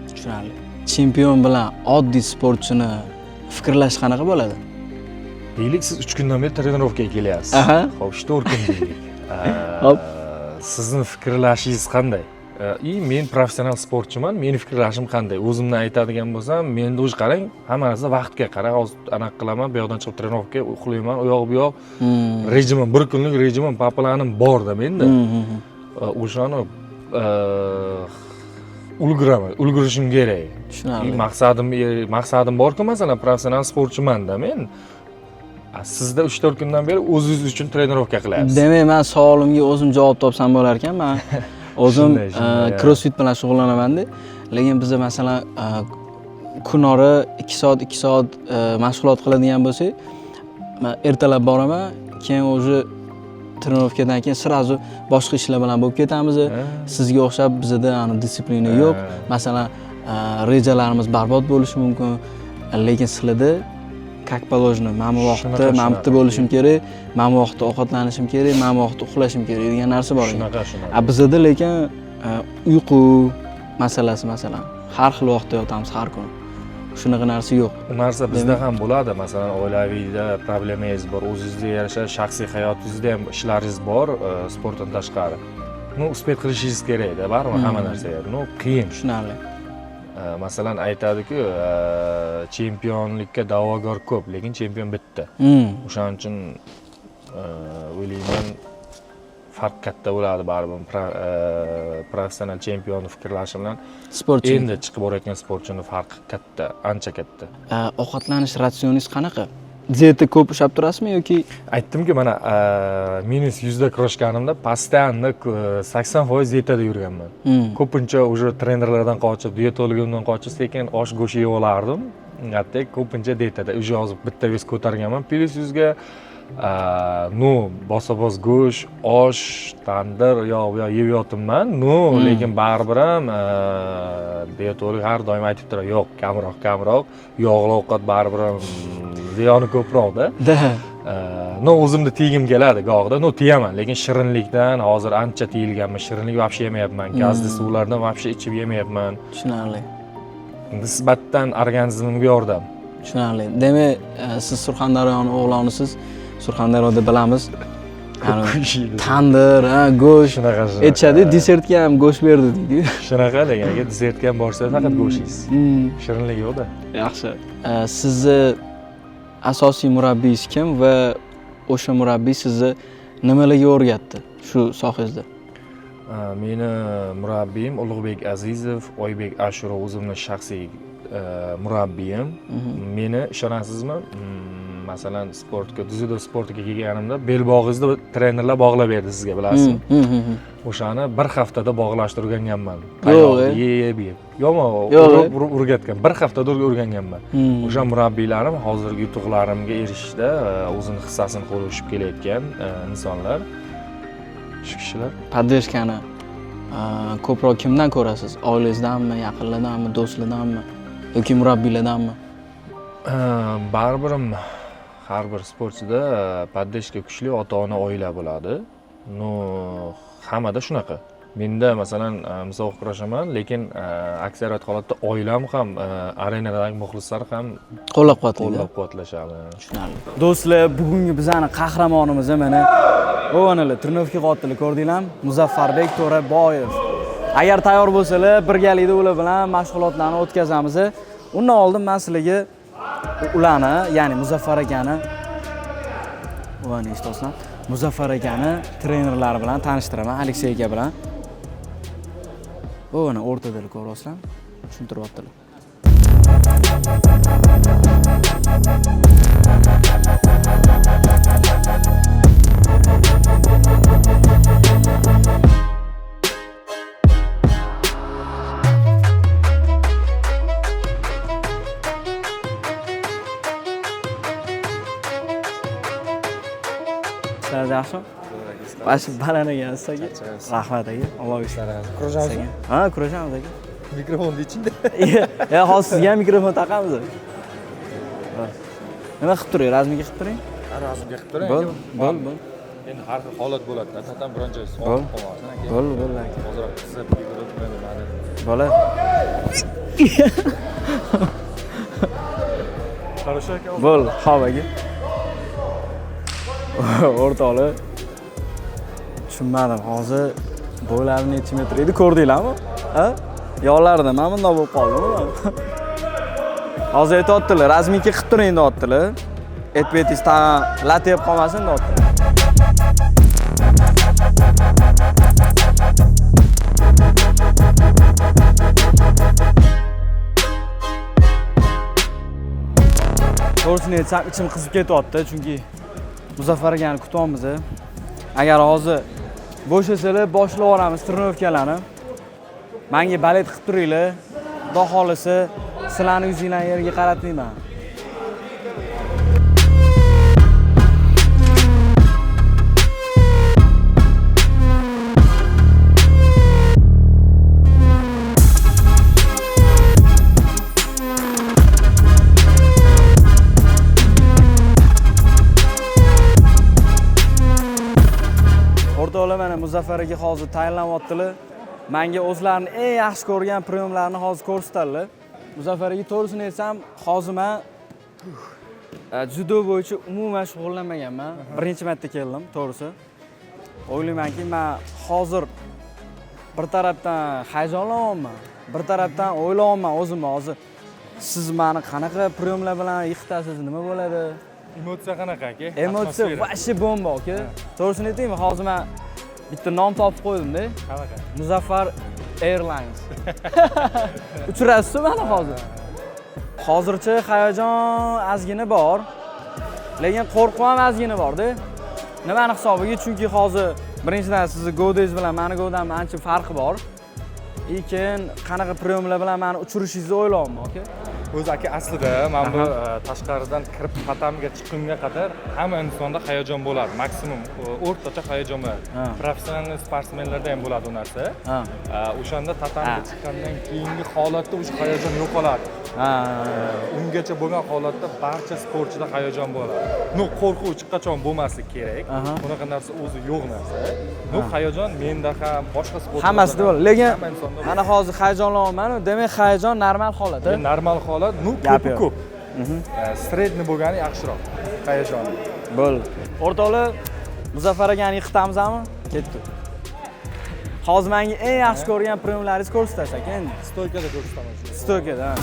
Speaker 1: Tushunarli. Chempion bilan oddiy sportchini fikrlashi qanaqa bo'ladi?
Speaker 2: Deylik, siz 3 kundan beri trenirovkaga kelyapsiz. Xo'p, 4 kun deylik.
Speaker 1: Hop.
Speaker 2: Sizni fikrlashingiz qanday? И men professional sportchiman, meni fikrlashim qanday? O'zimni aytadigan bo'lsam, menda уже qarang, hamma narsa vaqtga qarang, hozir anaqa qilaman, bu yoqdan chiqib trenirovka, uxlayman, u yoq bu yoq. Rejimim, bir kunlik rejimim, по planim borda menda. O'shani ulguraman, ulgurishim kerak.
Speaker 1: Tushunarli.
Speaker 2: Maqsadim borku, masalan, professional sportchimanda men. Sizda 3-4 kundan beri o'zingiz uchun trenirovka qilyapsiz.
Speaker 1: Demak, men savolimga o'zim javob topsam bo'lar ekan. Men o'zim
Speaker 2: Shunday,
Speaker 1: crossfit bilan shug'ullanamanda, lekin biza masalan kunora 2 soat 2 soat mashg'ulot qiladigan bo'lsak, men ertalab boraman, keyin уже trenirovkadan keyin сразу boshqa ishlar bilan bo'lib ketamiz. Sizga o'xshab bizada ani дисциплина yo'q. Masalan, rejalarimiz barbod bo'lishi mumkin, lekin sizlarda как положено, mana bu vaqtda mana bu yerda bo'lishim kerak, mana bu vaqtda ovqatlanishim kerak, mana bu vaqtda uxlashim kerak degan narsa bor ekan.
Speaker 2: Shunaqa, shunaqa.
Speaker 1: A bizada lekin uyqu masalasi, masalan, har xil vaqtda yotamiz har kuni. Shunaqa narsa yo'q.
Speaker 2: U narsa bizda ham bo'ladi. Masalan, oilaviyda problemangiz bor, o'zingizga yarasha shaxsiy hayotingizda ham ishlaringiz bor, sportdan tashqari. Ну, успеть qilishingiz kerakda, baribir hamma narsaga. Ну, qiyin.
Speaker 1: Tushunarli.
Speaker 2: Masalan, aytadiku, chempionlikka da'vogar ko'p, lekin chempion bitta. O'shaning uchun o'ylayman, farq katta bo'ladi baribir professional chempionni fikrlashi bilan
Speaker 1: Sportchi.
Speaker 2: endi chiqib borayotgan sportchini farqi katta, ancha katta.
Speaker 1: Ovqatlanish ratsioningiz qanaqa? Dieta ko'p ushlab turasizmi yoki
Speaker 2: Aytdimki, mana minus 100 da kurashganimda постоянно 80% dietada yurganman. Ko'pincha уже trenerlardan qochib, diyetologimdan qochib, sekin osh go'sht yeb olardim. Hatto ko'pincha dietada. Уже hozir bitta вес ko'targanman plyus 100 ga. Ну, bosa bos go'sht, osh, tandir, u yoq bu yoq yeb yotibman. Ну, lekin baribir ham diyetolog har doim aytib turadi, yo'q, kamroq, kamroq, yog'li ovqat baribir ham ziyoni ko'proqda.
Speaker 1: Da.
Speaker 2: Но, o'zimni tiygim keladi gohida, но, tiyaman, lekin shirinlikdan hozir ancha tiyilganman. Shirinlik вообще yemayapman, gazli suvlardan вообще ichib yemayapman.
Speaker 1: Tushunarli.
Speaker 2: Nisbatan organizmimga yordam.
Speaker 1: Tushunarli. Demak, siz Surxondaryoni o'g'lonisiz. Surxondaryoda bilamiz. Ya'ni tandir, ha, go'sht
Speaker 2: Shunaqa, shunaqa.
Speaker 1: aytishadi, desertga ham go'sht berdi deydi.
Speaker 2: Shunaqa, lekin agar desertga ham borsa faqat go'sht yeysiz. Shirinlik yo'qda.
Speaker 1: Yaxshi. Sizni asosiy murabbiyingiz kim va o'sha murabbiy sizni nimalarga o'rgatdi shu sohangizda?
Speaker 2: Meni murabbiyim Ulug'bek Azizov, Oybek Ashurov o'zimni shaxsiy murabbiyim. Meni ishonasizmi? Masalan, sportga, dzyudo sportiga kelganimda belbog'ingizni trenerlar bog'lab berdi sizga, bilasizmi? O'shani bir haftada bog'lashni o'rganganman.
Speaker 1: Yo'q,
Speaker 2: Tayoqni
Speaker 1: e?
Speaker 2: yeb yeb. Yomon
Speaker 1: Yo'q,
Speaker 2: urib
Speaker 1: e?
Speaker 2: urib o'rgatgan. Bir haftada o'rganganman. O'sha murabbiylarim hozirgi yutuqlarimga erishishda o'zini hissasini qo'shib kelayotgan insonlar. Shu kishilar.
Speaker 1: Поддержка ni ko'proq kimdan ko'rasiz? Oilangizdanmi, yaqinlardanmi, do'stlardanmi yoki murabbiylardanmi?
Speaker 2: Baribir har bir sportchida поддержка kuchli ota-ona, oila bo'ladi. Ну, hammada shunaqa. Menda masalan musobaqa kurashaman, lekin aksariyat holatda oilam ham, arenadagi muxlislar ham
Speaker 1: Qo'llab-quvvatlaydi.
Speaker 2: Qo'llab-quvvatlashadi.
Speaker 1: Tushunarli. Do'stlar, bugungi bizani qahramonimiz mana o'g'analar trenirovka qilyaptilar, ko'rdinglarmi? Muzaffarbek To'raboyev. Agar tayyor bo'lsalar, birgalikda ular bilan mashg'ulotlarni o'tkazamiz. Undan oldin men sizlarga ularni, ya'ni Muzaffar akani ularni eshityapsizlar. Muzaffar akani trenerlari bilan tanishtiraman, Aleksey aka bilan. O'g'ana o'rtadalar ko'ryapsizlarmi? Tushuntiryaptilar. Ishlar yaxshimi? Boshi baland ekansiz aka. Rahmat aka. Allohga shukr.
Speaker 4: Kurashamiz.
Speaker 1: Ha, kurashamiz aka.
Speaker 4: Mikrofonni ichida.
Speaker 1: Ya, hozir sizga ham mikrofon taqamiz. Nima qilib turing? Разминка qilib turing.
Speaker 2: Razmga qilib turing.
Speaker 1: Bo'l, bo'l, bo'l.
Speaker 2: Endi har xil holat bo'ladi-da, tatam biron joyi
Speaker 1: Bo'l.
Speaker 2: og'rib qolmasin aka.
Speaker 1: Bo'l, bo'l aka.
Speaker 2: Ozroq qizib yugurib nimani.
Speaker 1: Bola.
Speaker 2: Хорошо aka.
Speaker 1: Bo'l, xo'p aka. O'rtoqlar, tushunmadim. Hozir bo'ylari necha metr edi, ko'rdinglarmi? Ha? Yonlarida mana bundoq bo'lib qoldimi? Hozir aytyaptilar, razminka qilib turing deyaptilar. Et-betingiz tag'in lat yeb qolmasin deyaptilar. To'g'risini aytsam, ichim qizib ketyapti, chunki Muzaffar akani kutyapmiz. Agar hozir bo'shasalar, boshlab yuboramiz trenirovkalarni. Menga balet qilib turinglar. Xudo xolisa, sizlarni yuzinglarni yerga qaratmayman. O'rtoqlar, mana Muzaffar aka hozir tayinlanyaptilar. Menga o'zlarini eng yaxshi ko'rgan priyomlarini hozir ko'rsatadilar. Muzaffar aka, to'g'risini aytsam, hozir men dzyudo bo'yicha umuman shug'ullanmaganman. Birinchi marta keldim, to'g'risi. O'ylaymanki, men hozir bir tarafdan hayajonlanyapman, bir tarafdan o'ylayapman o'zimni hozir siz meni qanaqa priyomlar bilan yiqitasiz, nima bo'ladi?
Speaker 2: Emotsiya qanaqa aka?
Speaker 1: Emotsiya вообще bomba aka. To'g'risini aytaymi, hozir men bitta nom topib qo'ydim-da.
Speaker 2: Qanaqa?
Speaker 1: Muzaffar Airlines. Uchrashdi mana hozir. Hozircha hayajon ozgina bor, lekin qo'rquv ham ozgina bor-da. Nimani hisobiga? Chunki hozir birinchidan sizni govdangiz bilan meni govdamning ancha farqi bor. Keyin qanaqa priyomlar bilan meni uchirishingizni o'ylayapman aka.
Speaker 2: O'zi aka aslida men bu tashqaridan kirib tatamiga chiqqunga qadar hamma insonda hayajon bo'ladi. Maksimum o'rtacha hayajon bo'ladi. Professional sportsmenlarda ham bo'ladi u narsa. O'shanda tatamiga chiqqandan keyingi holatda o'sha hayajon yo'qoladi. Ungacha bo'lgan holatda barcha sportchida hayajon bo'ladi. No, qo'rquv hech qachon bo'lmasligi kerak. Bunaqa narsa o'zi yo'q narsa. No, hayajon menda ham, boshqa sportchilarda
Speaker 1: hammasida bo'ladi. Lekin mana hozir hayajonlanyapman-ku, demak hayajon normal holat.
Speaker 2: Normal holat, no, ko'pi ko'p. Sredniy bo'lgani yaxshiroq hayajon.
Speaker 1: Bo'ldi. O'rtoqlar, Muzaffar akani yiqitamizmi? Ketdik. Hozir menga eng yaxshi ko'rgan priyomlaringizni ko'rsatasiz aka endi.
Speaker 2: Stoykada ko'rsataman.
Speaker 1: Stoykada, ha.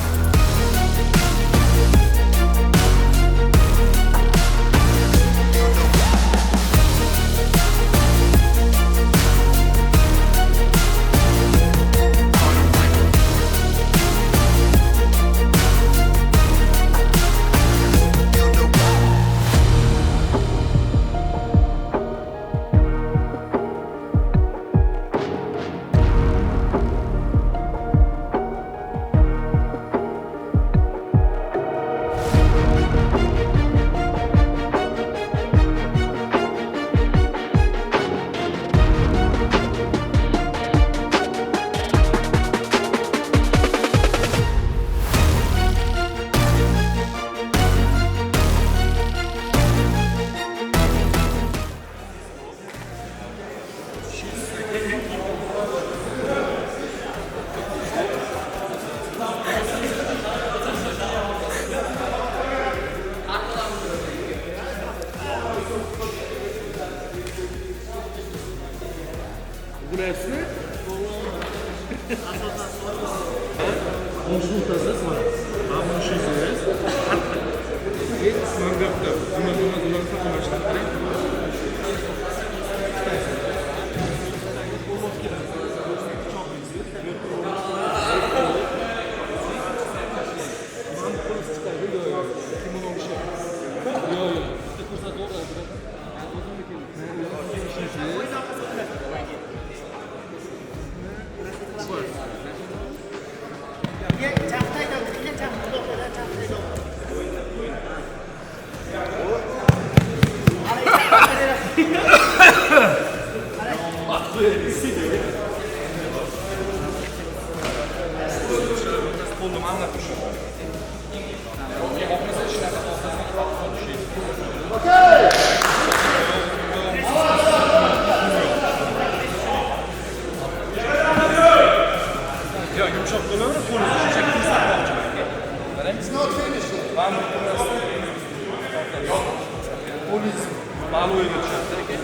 Speaker 5: Value'ga tushadi aka.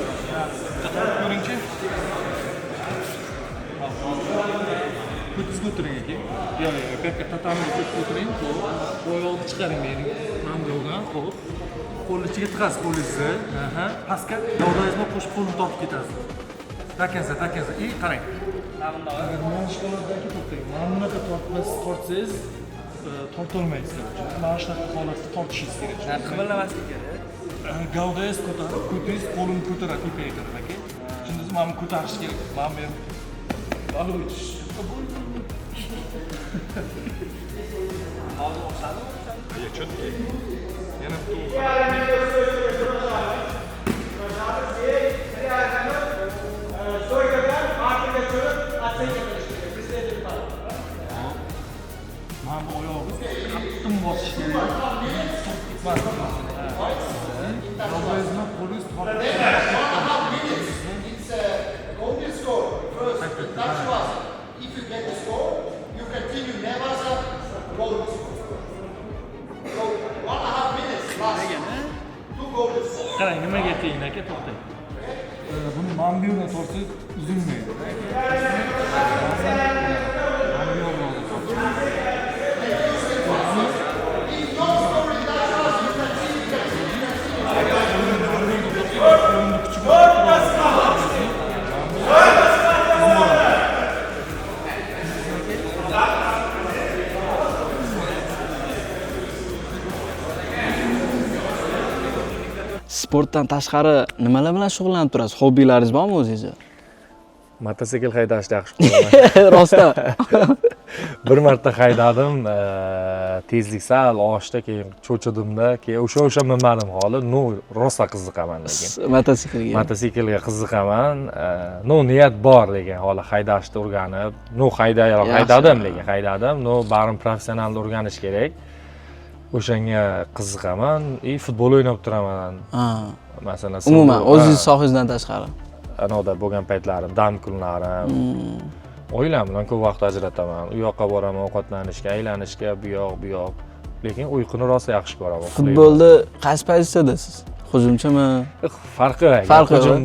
Speaker 5: Bitta tortib ko'ringchi. Ko'tingizga o'tiring aka. Yo'q, yo'q, bu yoqqa tatamiga ko'tib o'tiring. Xo'p. Oyog'ini chiqaring meni. Mana bu yoqdan, xo'p. Qo'lni ichiga tiqasiz qo'lingizni. Aha. Pastga gavdangiz bilan qo'shib qo'lni tortib ketasiz. Takansa, takansa. И qarang. Agar mana shu holatdagi to'xtang. Mana bunaqa tortmas tortsangiz, tortolmaysiz. Mana shunaqa holatda tortishingiz kerak.
Speaker 4: Qimirlamaslik kerak.
Speaker 5: Gavdangiz ko'tarib, ko'tingiz qo'lini ko'taradi tepaga qarab aka. Tushundingizmi? Mana buni ko'tarish kerak. Mana bu yerni. Hozir o'xshadimi? Yana bitta. Mana bu oyog'ingiz qattiq bosish kerak. Gavdangizni qo'lingiz tortib.
Speaker 3: Golden score. First, Tachiwaza. If you get the score, you continue Nevaza, golden score. So 1.5 minutes last. Two golden score.
Speaker 5: Qarang, nimaga qiyin aka, to'xtang. Buni mana bu yerdan tortsangiz uzilmaydi. Mana bu yerdan tortishingiz.
Speaker 1: Sportdan tashqari nimalar bilan shug'ullanib turasiz? Hobbilaringiz bormi o'zingizni?
Speaker 2: Mototsikl haydashni yaxshi ko'raman.
Speaker 1: Rostdan.
Speaker 2: Bir marta haydadim, tezlik sal oshdi, keyin cho'chidimda, keyin o'sha minmadim holi. Ну, rosa qiziqaman lekin.
Speaker 1: Mototsiklga.
Speaker 2: Mototsiklga qiziqaman. Ну, niyat bor lekin holi haydashni o'rganib, ну, haydadim lekin haydadim. Ну, baribir professional o'rganish kerak. O'shanga qiziqaman. И futbol o'ynab turaman. Masalan,
Speaker 1: Umuman o'zingiz sohangizdan tashqari.
Speaker 2: Anoda bo'lgan paytlarim, dam kunlarim. Oilam bilan ko'p vaqt ajrataman. U yoqqa boraman, ovqatlanishga, aylanishga, bu yoq, bu yoq. Lekin uyquni rosa yaxshi ko'raman.
Speaker 1: Futbolda qaysi pozitsiyadasiz? Hujumchimi?
Speaker 2: Farqi yo'q.
Speaker 1: Farqi yo'q.
Speaker 2: Hujum,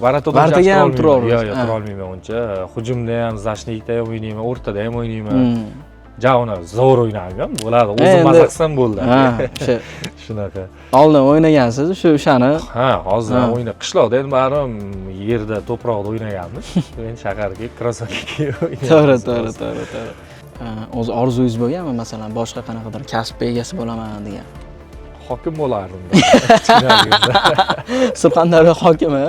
Speaker 2: varatoda
Speaker 1: Vartaga ham tura
Speaker 2: Yo'q, yo'q,
Speaker 1: olmaysiz.
Speaker 2: tura olmayman uncha. Hujumda ham, zashnikda ham o'ynayman, o'rtada ham o'ynayman. Ja uni zo'r o'ynayman, bo'ladi. O'zim maza qilsam bo'ldi.
Speaker 1: Ha, o'sha
Speaker 2: Shunaqa.
Speaker 1: Oldin o'ynagansiz, shu o'shani.
Speaker 2: Ha, hozir ham o'yna. Qishloqda endi baribir yerda, to'proqda o'ynaganmiz. Endi shaharga krossovka kiyib o'ynaymiz.
Speaker 1: To'g'ri, to'g'ri, to'g'ri, to'g'ri. O'zi orzungiz bo'lganmi, masalan, boshqa qanaqadir kasb egasi bo'laman degan?
Speaker 2: Hokim bo'lardim.
Speaker 1: Surxondaryo hokimi?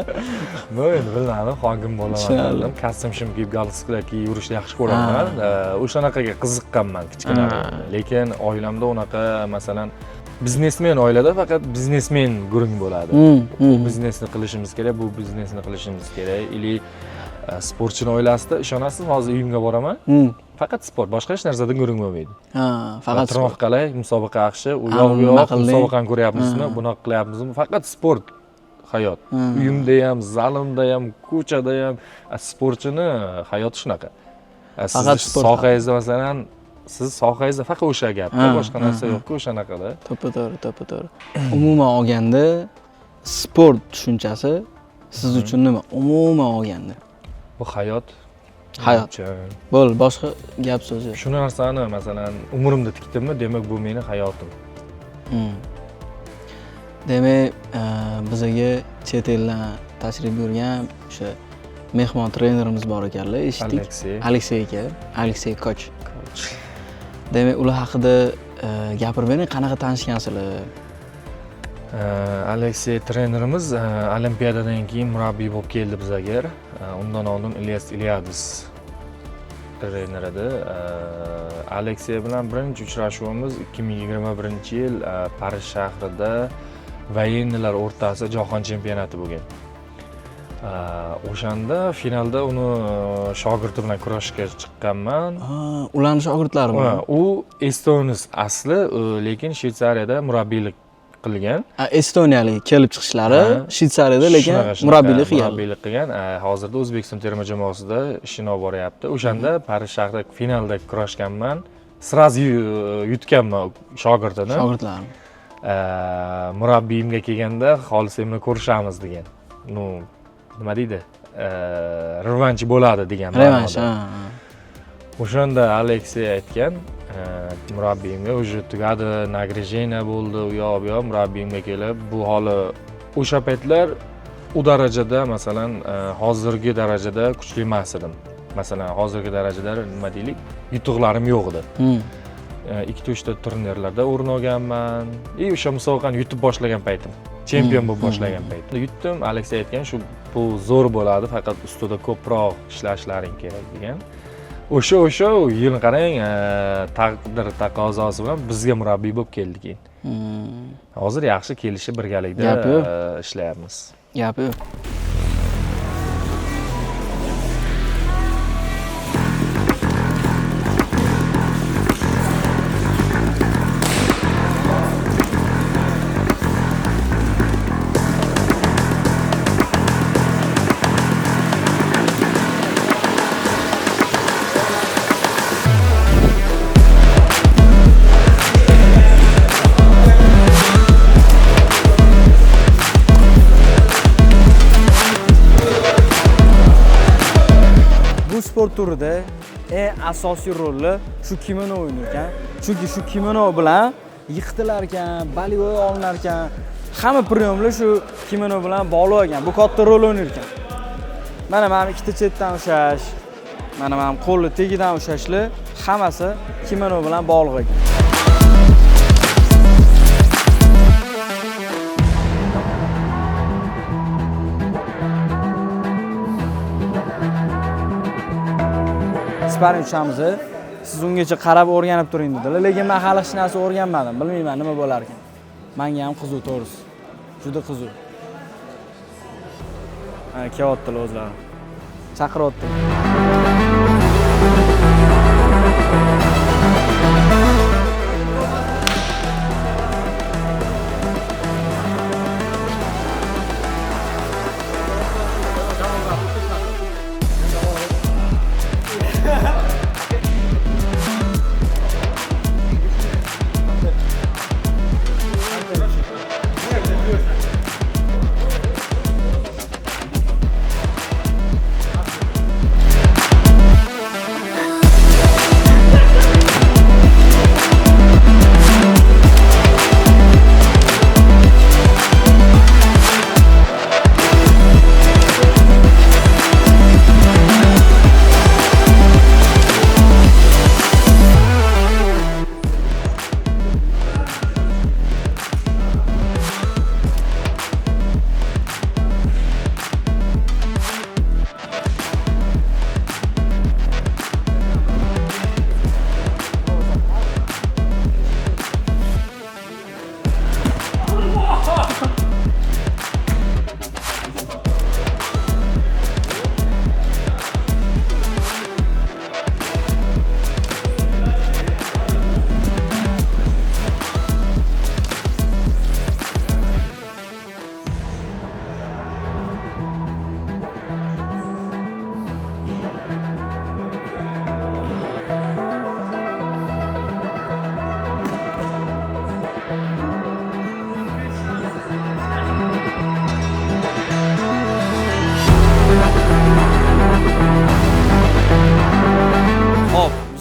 Speaker 2: Bu endi bilmadim, hokim bo'laman dedim. Kostyum shim kiyib, galstuklar kiyib yurishni yaxshi ko'raman. O'shanaqaga qiziqqanman kichkinaligimda. Lekin oilamda unaqa, masalan, biznesmen oilada faqat biznesmen gurung bo'ladi. Bu biznesni qilishimiz kerak, bu biznesni qilishimiz kerak. Ili sportchini oilasida ishonasizmi, hozir uyimga boraman. Faqat sport, boshqa hech narsadan gurung bo'lmaydi.
Speaker 1: Ha, faqat
Speaker 2: sport. Qalay, musobaqa yaxshi, u yoq bu yoq, musobaqani ko'ryapmizmi, bunaqa qilyapmizmi? Faqat sport hayot. Uyimda ham, zalimda ham, ko'chada ham sportchini hayoti shunaqa.
Speaker 1: Faqat sport.
Speaker 2: Sohangizda masalan, siz sohangizda faqat o'sha gapda, boshqa narsa yo'q-ku o'shanaqada.
Speaker 1: To'ppa-to'g'ri, to'ppa-to'g'ri. Umuman olganda sport tushunchasi siz uchun nima? Umuman olganda.
Speaker 2: Bu hayot.
Speaker 1: Hayot. Bo'ldi, boshqa gap so'z yo'q.
Speaker 2: Shu narsani masalan umrimda tikdimmi, demak bu meni hayotim.
Speaker 1: Demak, bizaga chet eldan tashrif buyurgan o'sha mehmon trenerimiz bor ekanlar, eshitdik.
Speaker 2: Aleksey.
Speaker 1: Aleksey aka, Aleksey Koch. Demak, ular haqida gapirib bering, qanaqa tanishgansizlar?
Speaker 2: Aleksey trenerimiz olimpiadadan keyin murabbiy bo'lib keldi bizaga. Undan oldin Ilyas Ilyadis trener edi. Aleksey bilan birinchi uchrashuvimiz 2021-yil Parij shahrida voyennilar o'rtasida jahon chempionati bo'lgan. O'shanda finalda uni shogirdi bilan kurashga chiqqanman.
Speaker 1: Ularning shogirdlari
Speaker 2: Ha, u estonis asli, lekin Shvetsariyada murabbiylik qilgan.
Speaker 1: Estoniyalik kelib chiqishlari Shvetsariyada, lekin murabbiylik qilgan.
Speaker 2: Murabbiylik qilgan. Hozirda O'zbekiston terma jamoasida ishini olib boryapti. O'shanda Parij shahrida finalda kurashganman. Sразу yutganman shogirdini.
Speaker 1: Shogirdlarni.
Speaker 2: Murabbiyimga kelganda xolis bilan ko'rishamiz degan. Ну, nima deydi? Revansh bo'ladi degan.
Speaker 1: Revansh, ha.
Speaker 2: O'shanda Aleksey aytgan, murabbiyimga уже tugadi, нагружение bo'ldi, u yoq bu yoq, murabbiyimga kelib, bu holi o'sha paytlar u darajada, masalan, hozirgi darajada kuchli emas edim. Masalan, hozirgi darajada nima deylik, yutuqlarim yo'q edi. 2-3 ta turnirlarda o'rin olganman. И o'sha musobaqani yutib boshlagan paytim, chempion bo'lib boshlagan paytim. Yutdim, Aleksey aytgan, shu bu zo'r bo'ladi, faqat ustida ko'proq ishlashlaring kerak degan. O'sha yil qarang, taqdir taqozosi bilan bizga murabbiy bo'lib keldi keyin. Hozir yaxshi kelishib birgalikda ishlayapmiz.
Speaker 1: Gap yo'q. Sport turida eng asosiy rolni shu kimono o'ynar ekan. Chunki shu kimono bilan yiqitilar ekan, bolevой olinar ekan. Hamma priyomlar shu kimono bilan bog'liq ekan. Bu katta rol o'ynar ekan. Mana ikkita chetdan ushlash, mana qo'lni tagidan ushlashlar hammasi kimono bilan bog'liq ekan. Sparing tushamiz. Siz ungacha qarab o'rganib turing dedilar, lekin men hali hech narsa o'rganmadim. Bilmayman nima bo'lar ekan. Menga ham qiziq, to'g'risi. Juda qiziq. Ha, kelyaptilar o'zlari. Chaqiryapti.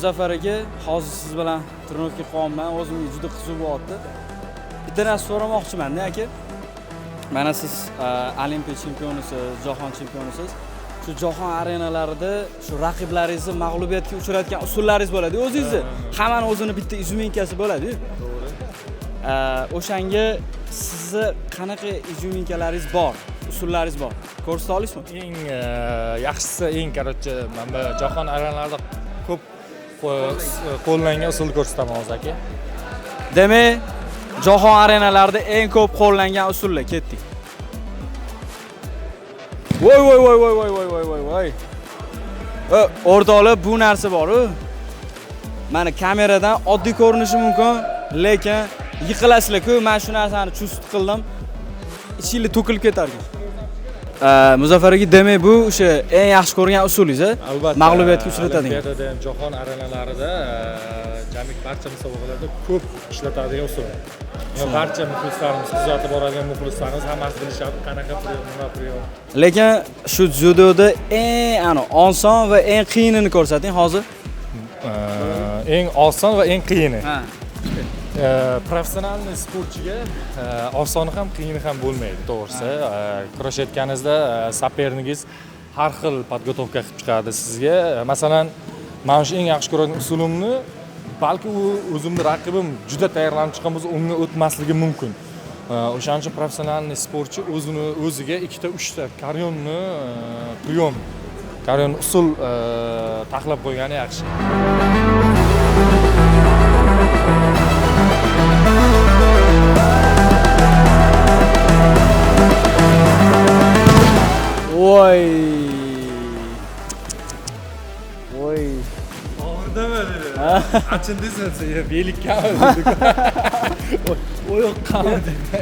Speaker 1: Muzaffar aka, hozir siz bilan trenirovka qilyapman, o'zimga juda qiziq bo'lyapti. Bitta narsa so'ramoqchiman-da aka. Mana siz olimpiya chempionisiz, jahon chempionisiz. Shu jahon arenalarida shu raqiblaringizni mag'lubiyatga uchratgan usullaringiz bo'ladi o'zingizni. Hammani o'zini bitta izuminkasi bo'ladi-yu.
Speaker 2: To'g'ri.
Speaker 1: O'shanga sizni qanaqa izuminkalaringiz bor, usullaringiz bor? Ko'rsata olasizmi?
Speaker 2: Eng yaxshisi, eng короче, mana bu jahon arenalarida ko'p qo'llangan usulni ko'rsataman hozir aka.
Speaker 1: Demak, jahon arenalarida eng ko'p qo'llangan usullar, ketdik. Voy voy voy voy voy voy voy voy voy. O'rtoqlar, bu narsa bor-u. Mana kameradan oddiy ko'rinishi mumkin, lekin yiqilasizlar-ku. Men shu narsani chust qildim. Ichinglar to'kilib ketar ekan. Muzaffar aka, demak bu o'sha eng yaxshi ko'rgan usulingiz,
Speaker 2: albatta.
Speaker 1: Mag'lubiyatga uchratadigan.
Speaker 2: Olimpiadada ham, jahon arenalarida, jamiki barcha musobaqalarda ko'p ishlatadigan usul. Barcha muxlislarimiz, kuzatib boradigan muxlislarimiz hammasi bilishadi qanaqa приём, nima приём.
Speaker 1: Lekin shu dzyudoda eng oson va eng qiyinini ko'rsating hozir.
Speaker 2: Eng oson va eng qiyini.
Speaker 1: Ha.
Speaker 2: Professionalniy sportchiga osoni ham qiyini ham bo'lmaydi, to'g'risi. Kurashayotganingizda соперник ingiz har xil подготовка qilib chiqadi sizga. Masalan, mana shu eng yaxshi ko'radigan usulimni balki u o'zimni raqibim juda tayyorlanib chiqqan bo'lsa, unga o'tmasligi mumkin. O'shaning uchun professionalniy sportchi o'zini o'ziga ikkita, uchta koryonni приём, koryonni usul taxlab qo'ygani yaxshi.
Speaker 1: Voy. Voy.
Speaker 2: Og'irdimi dedi. Achindingizmi? Belikkami dedi. Oyoqqami dedi.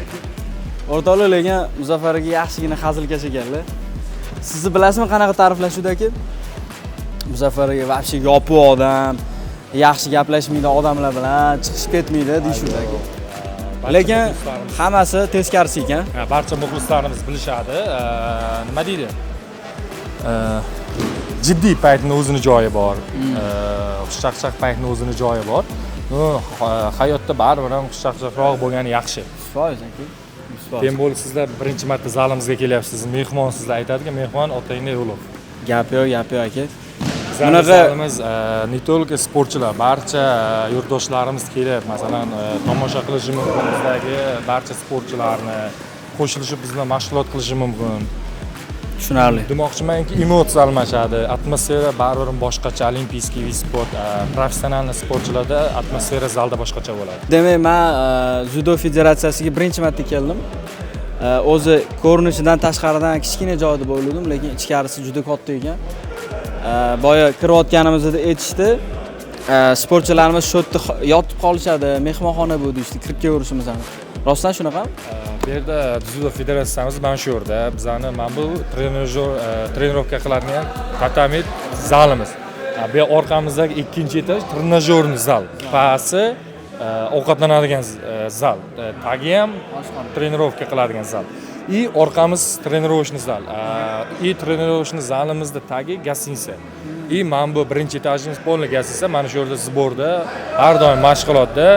Speaker 1: O'rtoqlar, lekin Muzaffar aka yaxshigina hazilkash ekanlar. Sizni bilasizmi qanaqa ta'riflashuvdaki? Muzaffar aka вообще yopiq odam, yaxshi gaplashmaydi odamlar bilan, chiqishib ketmaydi deyishuvdi aka. Lekin hammasi teskarisi ekan.
Speaker 2: Barcha muxlislarimiz bilishadi. Nima deydi? Jiddiy paytni o'zini joyi bor. Xushchaqchaq paytni o'zini joyi bor. Hayotda baribir ham xushchaqchaqroq bo'lgani yaxshi.
Speaker 1: 100% aka. 100%.
Speaker 2: Tem bo'lib sizlar birinchi marta zalimizga kelyapsiz, mehmonsizlar, aytadiki, mehmon otangni ulug'.
Speaker 1: Gap yo'q, gap yo'q aka.
Speaker 2: Bunaqa zalimiz ne только sportchilar, barcha yurtdoshlarimiz kelib, masalan, tomosha qilishi mumkin bizdagi barcha sportchilarni, qo'shilishib biz bilan mashg'ulot qilishi mumkin.
Speaker 1: Tushunarli.
Speaker 2: Demoqchimanki, emotsiya almashadi, atmosfera baribir boshqacha, olimpiyskiy вид sport, professional sportchilarda atmosfera zalda boshqacha bo'ladi.
Speaker 1: Demak, men dzyudo federatsiyasiga birinchi marta keldim. O'zi ko'rinishidan tashqaridan kichkina joy deb o'yladim, lekin ichkarisi juda katta ekan. Boya kirayotganimizda aytishdi, sportchilarimiz shu yerda yotib qolishadi, mehmonxona bu deyishdi, kirib kelaverishimiz ham. Rostdan shunaqami?
Speaker 2: Bu yerda dzyudo federatsiyamiz mana shu yerda. Bizani mana bu trenajyor, trenirovka qiladigan tatami zalimiz. Bu yer orqamizdagi ikkinchi etaj trenajyorni zal. Pasi ovqatlanadigan zal. Tagi ham trenirovka qiladigan zal. И orqamiz trenirovочный zal. И trenirovочный zalimizda tagi гостиница. И mana bu birinchi etajimiz полный гостиница. Mana shu yerda сбор da har doim mashg'ulotda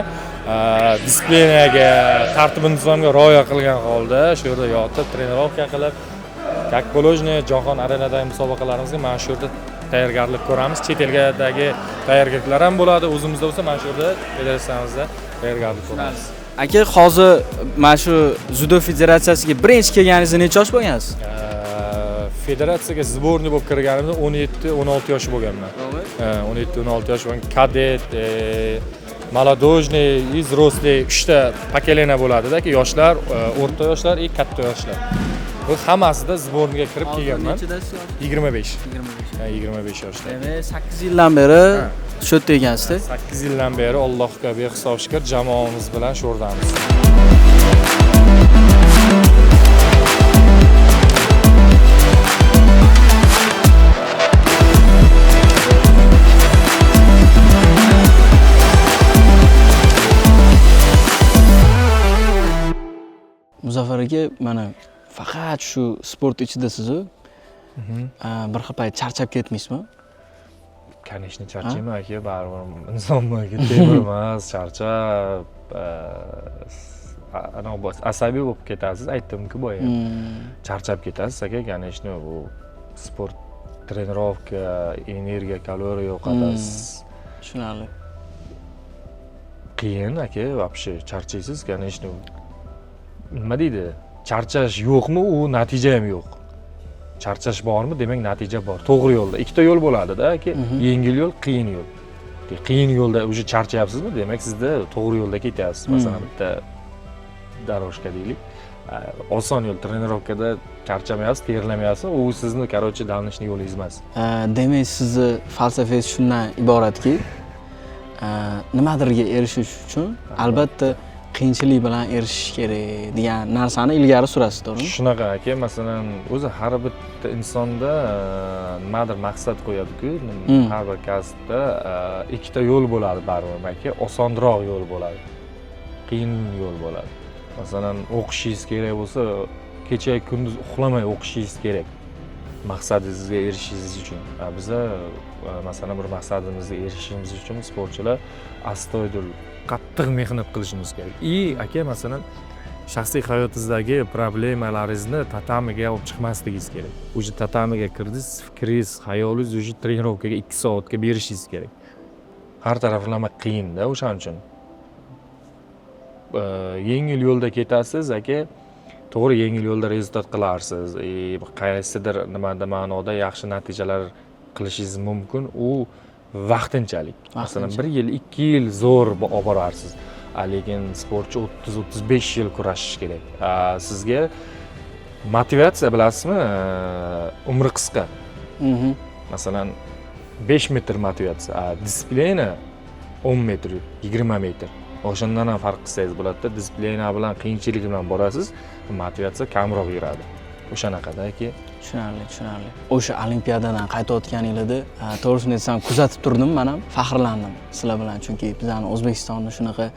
Speaker 2: дисциплина ga, tartib intizomga rioya qilgan holda shu yerda yotib trenirovka qilib, как положено jahon arenadagi musobaqalarimizga mana shu yerda tayyorgarlik ko'ramiz. Chet elgadagi tayyorgarliklar ham bo'ladi, o'zimizda bo'lsa mana shu yerda federatsiyamizda tayyorgarlik ko'ramiz.
Speaker 1: Aka, hozir mana shu dzyudo federatsiyasiga birinchi kelganingizda necha yosh bo'lgansiz?
Speaker 2: Federatsiyaga сборный bo'lib kirganimda 17-16 yosh bo'lganman. 17-16 yosh bo'lgan, kadet, молодежный и взрослый uchta поколение bo'ladida, yoshlar, o'rta yoshlar и katta yoshlar. Bu hammasida сборный ga kirib kelganman. 25.
Speaker 1: 25.
Speaker 2: 25 yoshda.
Speaker 1: Demak, 8 yildan beri shu yerda ekansizda.
Speaker 2: 8 yildan beri Allohga behisob shukr, jamoamiz bilan shu yerdamiz.
Speaker 1: Muzaffar aka, mana faqat shu sport ichidasiz-u. Bir xil payt charchab ketmaysizmi?
Speaker 2: Конечно, charchayman aka, baribir insonman aka, temir emas, charchab, asabiy bo'lib ketasiz, aytdim-ku boya. Charchab ketasiz aka, конечно, bu sport, trenirovka, energiya, kaloriya yo'qotasiz.
Speaker 1: Tushunarli.
Speaker 2: Qiyin aka, вообще charchaysiz, конечно. Nima deydi? Charchash yo'qmi, u natija ham yo'q. Charchash bormi, demak natija bor. To'g'ri yo'lda. Ikkita yo'l bo'ladi-da aka. Yengil yo'l, qiyin yo'l. Qiyin yo'lda уже charchayapsizmi, demak sizda to'g'ri yo'lda ketyapsiz. Masalan, bitta дорожка deylik. Oson yo'l, trenirovkada charchamayapsiz, terlamayapsiz, u sizni, короче, дальнейший yo'lingiz emas.
Speaker 1: Demak, sizni falsafangiz shundan iboratki, nimadirga erishish uchun albatta qiyinchilik bilan erishish kerak degan narsani ilgari surasiz, to'g'rimi?
Speaker 2: Shunaqa aka, masalan, o'zi har bitta insonda nimadir maqsad qo'yadi-ku, har bir kasbda ikkita yo'l bo'ladi baribir aka, osonroq yo'l bo'ladi. Qiyin yo'l bo'ladi. Masalan, o'qishingiz kerak bo'lsa, kecha kunduz uxlamay o'qishingiz kerak maqsadingizga erishishingiz uchun. Biza masalan, bir maqsadimizga erishishimiz uchun sportchilar astoydil, qattiq mehnat qilishimiz kerak. И aka, masalan, shaxsiy hayotingizdagi problemalaringizni tatamiga olib chiqmasligingiz kerak. Уже tatamiga kirdingiz, fikringiz, xayolingiz уже тренировка ga 2 soatga berishingiz kerak. Har taraflama qiyinda. O'shaning uchun yengil yo'lda ketasiz, aka. To'g'ri, yengil yo'lda результат qilarsiz и qaysidir nimada, ma'noda yaxshi natijalar qilishingiz mumkin. U vaqtinchalik, masalan, bir yil, 2 yil zo'r olib borarsiz, lekin sportchi 30-35 yil kurashishi kerak. Sizga motivatsiya, bilasizmi, umri qisqa. Masalan, 5 metr motivatsiya, a дисциплина 10 metr, 20 metr. O'shandan ham farq qilsangiz bo'ladida. Дисциплина bilan qiyinchilik bilan borasiz, motivatsiya kamroq yuradi. O'shanaqada, aka.
Speaker 1: Tushunarli. O'sha olimpiadadan qaytayotganinglarda, to'g'risini aytsam, kuzatib turdim man ham, faxrlandim sizlar bilan, chunki bizani O'zbekistonni shunaqa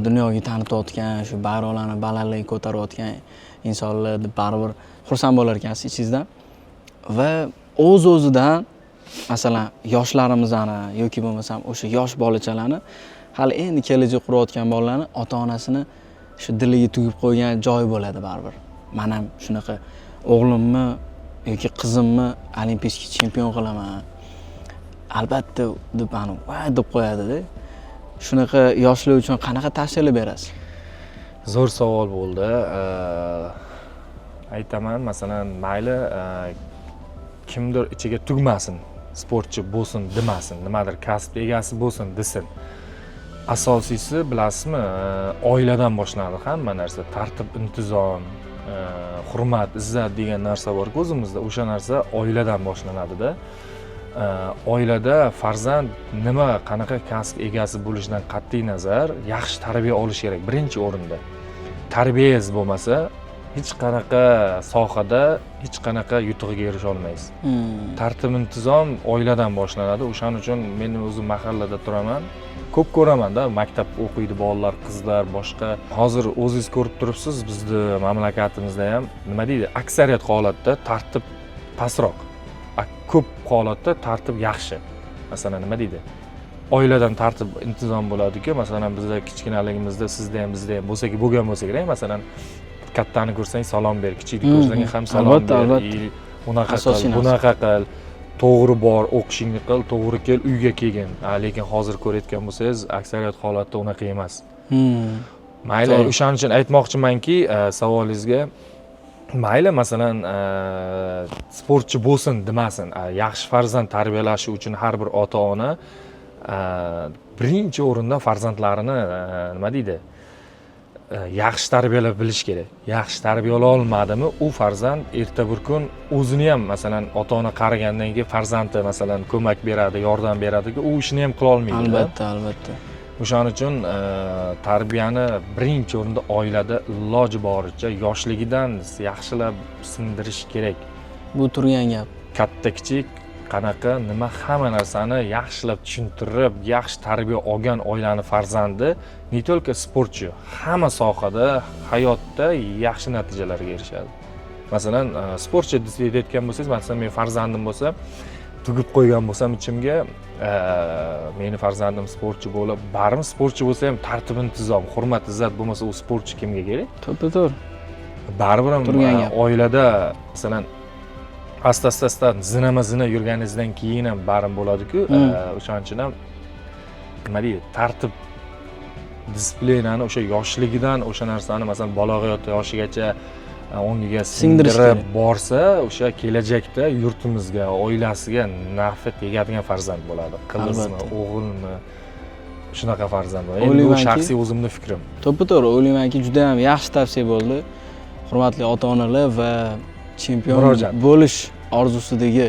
Speaker 1: dunyoga tanitayotgan, shu bayroqlarni balandlarga ko'tarayotgan insonlar deb baribir xursand bo'lar ekansiz ichingizdan. Va o'z o'zidan, masalan, yoshlarimizni yoki bo'lmasam o'sha yosh bolachalarni, hali endi kelajak qurayotgan bolalarni ota onasini shu diliga tugib qo'ygan joyi bo'ladi baribir. Man ham shunaqa o'g'limni yoki qizimni олимпийский chempion qilaman albatta deb, ani voy deb qo'yadida. Shunaqa yoshlar uchun qanaqa tavsiyalar berasiz?
Speaker 2: Zo'r savol bo'ldi. Aytaman, masalan, mayli, kimdir ichiga tugmasin, sportchi bo'lsin demasin, nimadir kasb egasi bo'lsin desin. Asosiysi, bilasizmi, oiladan boshlanadi hamma narsa. Tartib intizom, hurmat, izzat degan narsa borku o'zimizda, o'sha narsa oiladan boshlanadida. Oilada farzand nima, qanaqa kasb egasi bo'lishidan qat'iy nazar yaxshi tarbiya olishi kerak birinchi o'rinda. Tarbiyangiz bo'lmasa, hech qanaqa sohada hech qanaqa yutug'iga erisha olmaysiz. Tartib intizom oiladan boshlanadi. O'shaning uchun men o'zim mahallada turaman, ko'p ko'ramanda, maktab o'qiydi bolalar, qizlar, boshqa. Hozir o'zingiz ko'rib turibsiz, bizni mamlakatimizda ham, nima deydi, aksariyat holatda tartib pastroq, ko'p holatda tartib yaxshi. Masalan, nima deydi, oiladan tartib intizom bo'ladiku. Masalan, bizda kichkinaligimizda, sizda ham, bizda ham bo'lsa, bo'lgan bo'lsa kerak, masalan, kattani ko'rsang salom ber, kichikni ko'rsang ham salom ber.
Speaker 1: Albatta.
Speaker 2: И unaqa
Speaker 1: Asosiy
Speaker 2: qil,
Speaker 1: narsa.
Speaker 2: bunaqa qil, to'g'ri bor, o'qishingni qil, to'g'ri kel, uyga kelgin. Lekin hozir ko'rayotgan bo'lsangiz, aksariyat holatda unaqa emas. Mayli, o'shaning uchun aytmoqchimanki, savolingizga, mayli, masalan, sportchi bo'lsin demasin, yaxshi farzand tarbiyalashi uchun har bir ota ona birinchi o'rinda farzandlarini, nima deydi, yaxshi tarbiyalab bilish kerak. Yaxshi tarbiyalay olmadimi, u farzand erta bir kun o'zini ham, masalan, ota ona qarigandan keyin farzandi, masalan, ko'mak beradi, yordam beradi, u ishni ham qila olmaydi.
Speaker 1: Albatta.
Speaker 2: O'shaning uchun tarbiyani birinchi o'rinda oilada iloji boricha yoshligidan yaxshilab singdirish kerak.
Speaker 1: Bu turgan gap.
Speaker 2: Katta kichik qanaqa, nima, hamma narsani yaxshilab tushuntirib, yaxshi tarbiya olgan oilani farzandi не только sportchi, hamma sohada, hayotda yaxshi natijalarga erishadi. Masalan, sportchi deyotgan bo'lsangiz, masalan, mening farzandim bo'lsa, tugib qo'ygan bo'lsam ichimga, meni farzandim sportchi bo'lib, baribir sportchi bo'lsa ham, tartib intizom, hurmat izzat bo'lmasa, u sportchi kimga kerak?
Speaker 1: To'ppa to'g'ri.
Speaker 2: Baribir ham
Speaker 1: Turgan gap.
Speaker 2: oilada, masalan, asta asta zinama zina yurganingizdan keyin ham baribir bo'ladiku. O'shaning uchun ham, nima deydi, tartib, дисциплина ni o'sha yoshligidan, o'sha narsani, masalan, balog'iyat yoshigacha ongiga
Speaker 1: singdirish
Speaker 2: singdirib
Speaker 1: kerak.
Speaker 2: borsa, o'sha kelajakda yurtimizga, oilasiga nafi tegadigan farzand bo'ladi. Qizmi, o'g'ilmi, shunaqa farzand bo'ladi. Endi bu shaxsiy o'zimni fikrim.
Speaker 1: To'ppa to'g'ri. O'ylaymanki, juda ham yaxshi tavsiya bo'ldi. Hurmatli ota onalar va chempion
Speaker 2: Murojaat.
Speaker 1: bo'lish orzusidagi,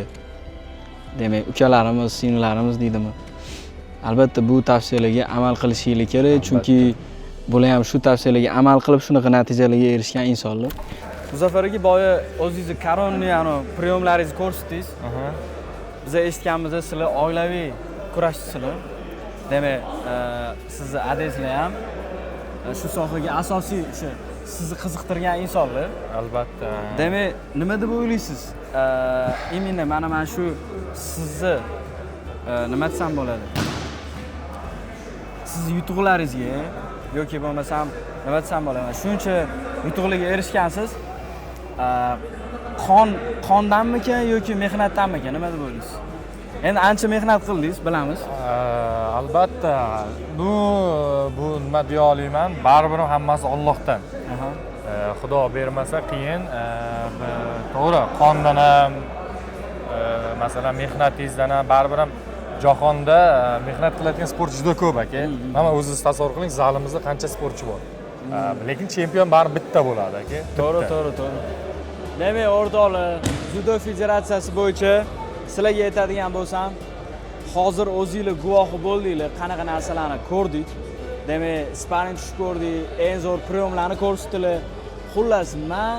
Speaker 1: demak, ukalarimiz, singillarimiz deydimi, albatta bu tavsiyalarga amal qilishinglar kerak, chunki bular ham shu tavsiyalarga amal qilib shunaqa natijalarga erishgan insonlar. Muzaffar aka, boya o'zingizni коронный приём laringizni ko'rsatdingiz. Biza eshitganmiz, sizlar oilaviy kurashchisizlar. Demak, sizni adangizlar ham Shu sohaga asosiy o'sha sizni qiziqtirgan insonlar.
Speaker 2: Albatta.
Speaker 1: Demak, nima deb o'ylaysiz? Именно mana shu sizni nima desam bo'ladi? Sizni yutuqlaringizga yoki bo'lmasam nima desam bo'ladi? Shuncha yutuqlarga erishgansiz. Qondanmikan yoki mehnatdanmikan? Nima deb o'ylaysiz? Endi ancha mehnat qildingiz, bilamiz.
Speaker 2: Albatta. Bu nima deya olmayman, baribir hammasi Allohdan. Xudo bermasa qiyin. To'g'ri, qondan ham, masalan, mehnatingizdan ham baribir ham jahonda mehnat qiladigan sportchi juda ko'p aka. Mana o'zingiz tasavvur qiling, zalimizda qancha sportchi bor. Lekin chempion baribir bitta bo'ladi aka.
Speaker 1: To'g'ri, to'g'ri, to'g'ri. Demak, o'rtoqlar, dzyudo federatsiyasi bo'yicha sizlarga aytadigan bo'lsam, hozir o'zinglar guvohi bo'ldinglar, qanaqa narsalarni ko'rdik. Demak, sparing tushib ko'rdik, eng zo'r priyomlarni ko'rsatdilar. Xullas, men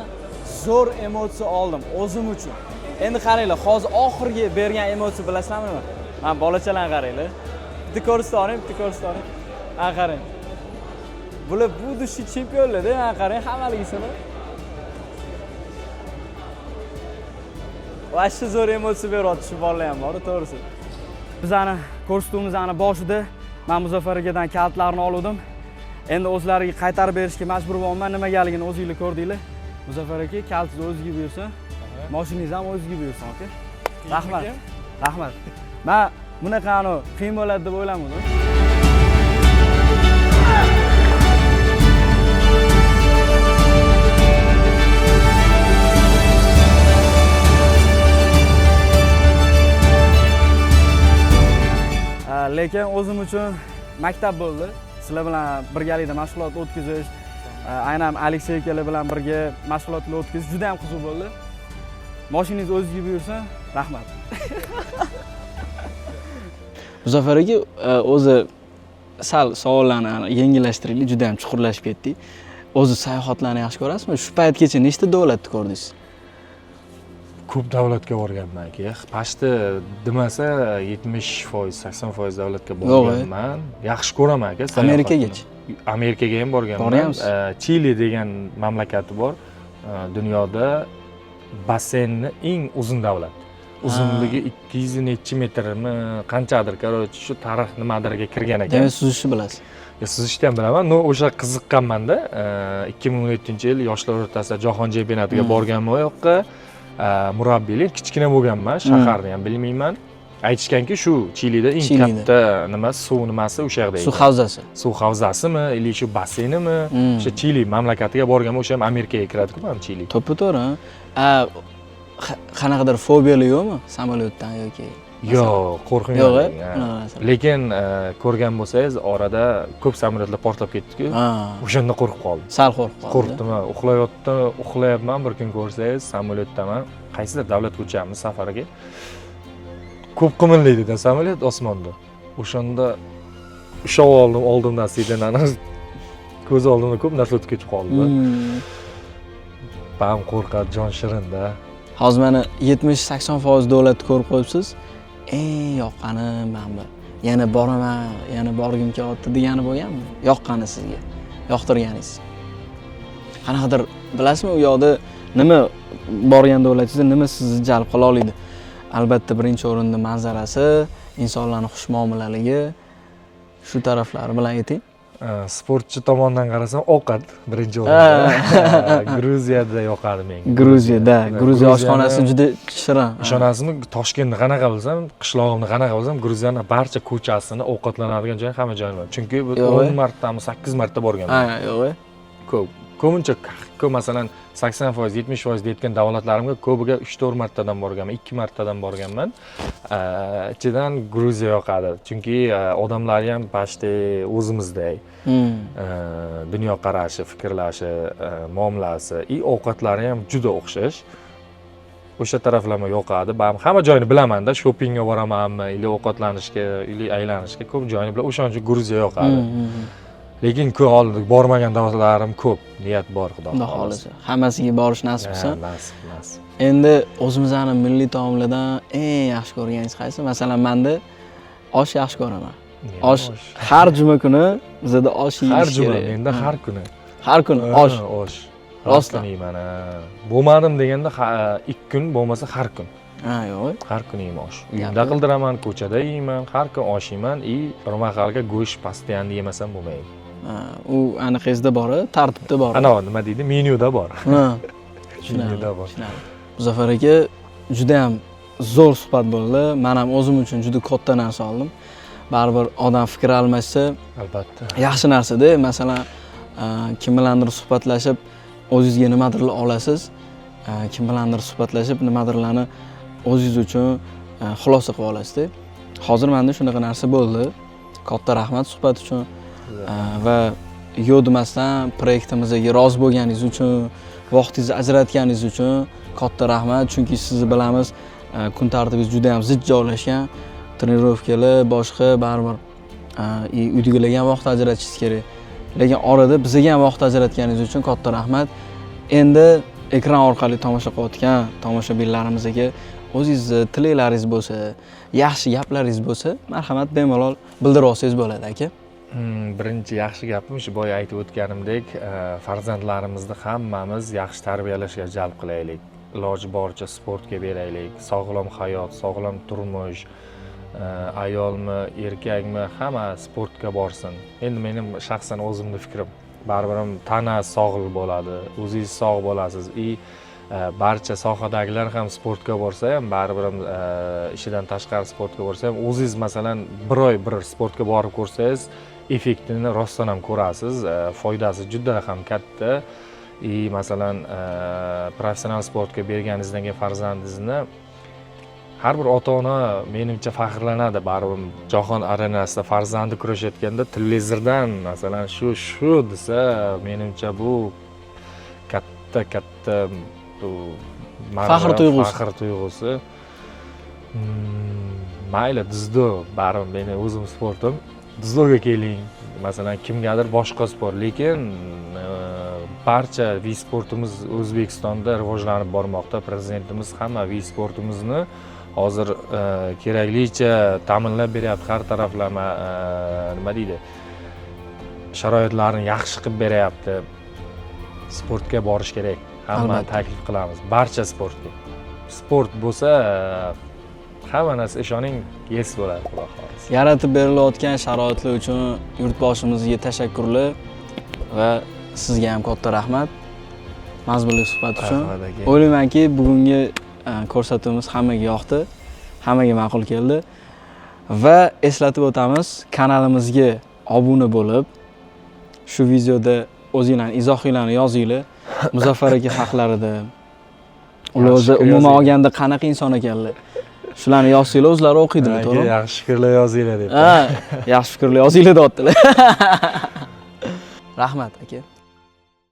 Speaker 1: zo'r emotsiya oldim o'zim uchun. Endi qaranglar, hozir oxirgi bergan emotsiya bilasizlarmi nima? Mana bolachalarni qaranglar. Bitta ko'rsatib, bitta ko'rsatib. Ha, qarang. Bular будущий chempionlar-da, ha, qarang, hammaligisini. Vashsha zo'r emotsiya beryapti shu bolalar ham bor, to'g'risi. Bizani ko'rsatuvimizni boshida men Muzaffar akadan kalitlarni oldim. Endi o'zlariga qaytarib berishga majbur bo'lyapman. Nimagaligini o'zingizlar ko'rdinglar. Muzaffar aka, kalitingiz o'zingizga buyursin. Mashinangiz ham o'zingizga buyursin, aka. Rahmat. Rahmat. Men bunaqa qiyin bo'ladi deb o'ylamadim. Lekin o'zim uchun maktab bo'ldi. Sizlar bilan birgalikda mashg'ulot o'tkazish, aynan Aleksey akalar bilan birga mashg'ulotlar o'tkazish juda ham qiziq bo'ldi. Mashinangiz o'zingizga buyursin. Rahmat. Muzaffar aka, o'zi sal savollarni yengillashtiraylik, juda ham chuqurlashib ketdik. O'zi sayohatlarni yaxshi ko'rasizmi? Shu paytgacha nechta davlatni ko'rdingiz?
Speaker 2: Ko'p davlatga borganman aka. Pashti demasa 70%, 80% davlatga borganman. Yaxshi ko'raman aka.
Speaker 1: Amerikagacha?
Speaker 2: Amerikaga ham borganman.
Speaker 1: Borganmisiz?
Speaker 2: Chili degan mamlakati bor. Dunyoda basseynni eng uzun davlat. Uzunligi 200 nechi metrmi, qanchadir, короче, shu tarix nimadirga kirgan ekan.
Speaker 1: Demak, suzishni bilasiz.
Speaker 2: Suzishni ham bilaman, no o'sha qiziqqanman-da. 2017-yil yoshlar o'rtasida jahon chempionatiga borganman u yoqqa. Murabbiylik kichkina bo'lganman, shaharni ham bilmayman. Aytishganki, shu Chilida eng katta nima suv nimasi o'sha yerda ekan.
Speaker 1: Suv havzasi.
Speaker 2: Suv havzasimi, ili shu basseynimi? O'sha Chili mamlakatiga borganman, o'sha ham Amerikaga kiradi-ku, ham Chili.
Speaker 1: To'ppa-to'g'ri. Qanaqadir fobiyalar yo'qmi samolyotdan yoki?
Speaker 2: Yo'q, qo'rqmayman.
Speaker 1: Yo'q,
Speaker 2: lekin ko'rgan bo'lsangiz, orada ko'p samolyotlar portlab ketdi-ku. O'shanda qo'rqib qoldim.
Speaker 1: Sal qo'rqib qoldim.
Speaker 2: Qo'rqdim, uxlayotdim, uxlayapman, bir kun ko'rsangiz, samolyotdaman. Qaysidir davlatga uchamiz safarga. Ko'p qimirlaydi-da samolyot osmonda. O'shanda ushlab oldim, oldimdan sidenani ko'z oldimda ko'p narsa o'tib ketib qoldi. Bam qo'rqadi, jon shirin-da.
Speaker 1: Hozir mana 70-80% davlatni ko'rib qo'yibsiz. Eng yoqqani mana bu. Yana boraman, yana borgim kelyapti degani bo'lganmi? Yoqqani sizga, yoqtirganingiz. Qanaqadir bilasizmi, u yoqda nima borgan davlatingizda nima sizni jalb qila oladi? Albatta birinchi o'rinda manzarasi, insonlarning xushmuomalaligi, shu taraflari bilan ayting.
Speaker 2: Sportchi tomondan qarasam ovqat birinchi o'rinda. Gruziyada yoqadi menga.
Speaker 1: Gruziyada, Gruziya oshxonasi juda shirin.
Speaker 2: Ishonasizmi, Toshkentni qanaqa bilsam, qishlog'imni qanaqa bilsam, Gruziyani barcha ko'chasini, ovqatlanadigan joyi hamma joyini bilaman. Chunki bu 10 martami, 8 marta borganman.
Speaker 1: Ha, yo'q.
Speaker 2: Ko'p. Ko'pincha ko'p, masalan, 80%, 70% deyotgan davlatlarimga ko'piga 3-4 martadan borganman, 2 martadan borganman. Ichidan Gruziya yoqadi. Chunki odamlari ham pashti o'zimizdek. Dunyoqarashi, fikrlashi, muomalasi, ovqatlari ham juda o'xshash. O'sha taraflama yoqadi. Men hamma joyini bilaman-da, shoppingga boramanmi, ili ovqatlanishga, ili aylanishga ko'p joyini bilaman. O'shaning uchun Gruziya yoqadi. Lekin ko'p bormagan davlatlarim ko'p, niyat bor, Xudo
Speaker 1: xohlasa. Hammasiga borish nasib qilsin.
Speaker 2: Nasib, nasib.
Speaker 1: Endi o'zimizning milliy taomlardan eng yaxshi ko'rganingiz qaysi? Masalan, menda osh yaxshi ko'raman. Osh har juma kuni bizada osh
Speaker 2: Har
Speaker 1: yeyilishi
Speaker 2: juma
Speaker 1: kerak.
Speaker 2: menda har kuni.
Speaker 1: Har kuni osh.
Speaker 2: Ha, osh.
Speaker 1: Rostdan?
Speaker 2: Har kuni yeyman. Ha. Bo'lmadim deganda 2 kun bo'lmasa har kun.
Speaker 1: Ha, yo'q.
Speaker 2: Har kuni yeyman osh.
Speaker 1: Gap
Speaker 2: Uyimda
Speaker 1: yo'q.
Speaker 2: qildiraman, ko'chada yeyman, har kun osh yeyman и bir mahalga go'sht постоянно yemasam bo'lmaydi.
Speaker 1: Ha, u aniq esda bor, tartibda bor.
Speaker 2: Ana nima deydi, menyuda bor.
Speaker 1: Ha. Tushunarli.
Speaker 2: Menyuda bor.
Speaker 1: Tushunarli. Muzaffar aka, juda ham zo'r suhbat bo'ldi. Men ham o'zim uchun juda katta narsa oldim. Baribir odam fikr almashsa
Speaker 2: Albatta.
Speaker 1: yaxshi narsada. Masalan, kim bilandir suhbatlashib o'zingizga nimadirlar olasiz, kim bilandir suhbatlashib nimadirlarni o'zingiz uchun xulosa qilib olasizda. Hozir menda shunaqa narsa bo'ldi. Katta rahmat suhbat uchun va yo'q demasdan proyektimizga rozi bo'lganingiz uchun, vaqtingizni ajratganingiz uchun katta rahmat, chunki sizni bilamiz, kun tartibingiz juda ham zich joylashgan, тренировка lar, boshqa, baribir и uydagilarga ham vaqt ajratishingiz kerak, lekin orada bizga ham vaqt ajratganingiz uchun katta rahmat. Endi ekran orqali tomosha qilayotgan tomoshabinlarimizga o'zingizni tilaklaringiz bo'lsa, yaxshi gaplaringiz bo'lsa, marhamat, bemalol bildirib olsangiz bo'ladi, aka.
Speaker 2: Birinchi yaxshi gapim shu boya aytib o'tganimdek, farzandlarimizni hammamiz yaxshi tarbiyalashga jalb qilaylik. Iloji boricha sportga beraylik. Sog'lom hayot, sog'lom turmush, ayolmi, erkakmi, hamma sportga borsin. Endi mening shaxsan o'zimni fikrim. Baribir ham tana sog'lik bo'ladi, o'zingiz sog' bo'lasiz. И barcha sohadagilar ham sportga borsa ham, baribir ham ishidan tashqari sportga borsa ham, o'zingiz masalan bir oy bir sportga borib ko'rsangiz, effektini rostdan ham ko'rasiz, foydasi juda ham katta. И masalan professional sportga berganingizdan keyin farzandingizni har bir ota ona menimcha faxrlanadi. Baribir jahon arenasida farzandi kurashayotganda televizordan masalan shu shu desa, menimcha bu katta katta bu
Speaker 1: Faxr tuyg'usi.
Speaker 2: Faxr tuyg'usi. Mayli, dzyudo baribir meni o'zim sportim, dzyudoga keling, masalan, kimgadir boshqa sport, lekin barcha вид sportimiz O'zbekistonda rivojlanib bormoqda. Prezidentimiz hamma вид sportimizni hozir keraklicha ta'minlab beryapti, har taraflama nima deydi, sharoitlarni yaxshi qilib beryapti. Sportga borish kerak, hammani taklif qilamiz barcha sportga. Sport bo'lsa, hamma narsa, ishoning, yes bo'ladi, xudo xohlasa.
Speaker 1: Yaratib berilayotgan sharoitlar uchun yurtboshimizga tashakkurlar va sizga ham katta rahmat mazmunli suhbat uchun.
Speaker 2: Rahmat, aka.
Speaker 1: O'ylaymanki, bugungi ko'rsatuvimiz hammaga yoqdi, hammaga ma'qul keldi va eslatib o'tamiz, kanalimizga obuna bo'lib, shu videoda o'zinglarni izohinglarni yozinglar Muzaffar aka haqlarida. Ular o'zi
Speaker 2: Yaxshi
Speaker 1: umuman
Speaker 2: yozinglar.
Speaker 1: olganda qanaqa inson ekanlar, shularni yozsanglar, o'zlari o'qiydilar.
Speaker 2: Aka,
Speaker 1: To'g'rimi?
Speaker 2: Yaxshi fikrlar yozinglar deb.
Speaker 1: Ha, yaxshi fikrlar yozinglar deyaptilar. Rahmat, aka.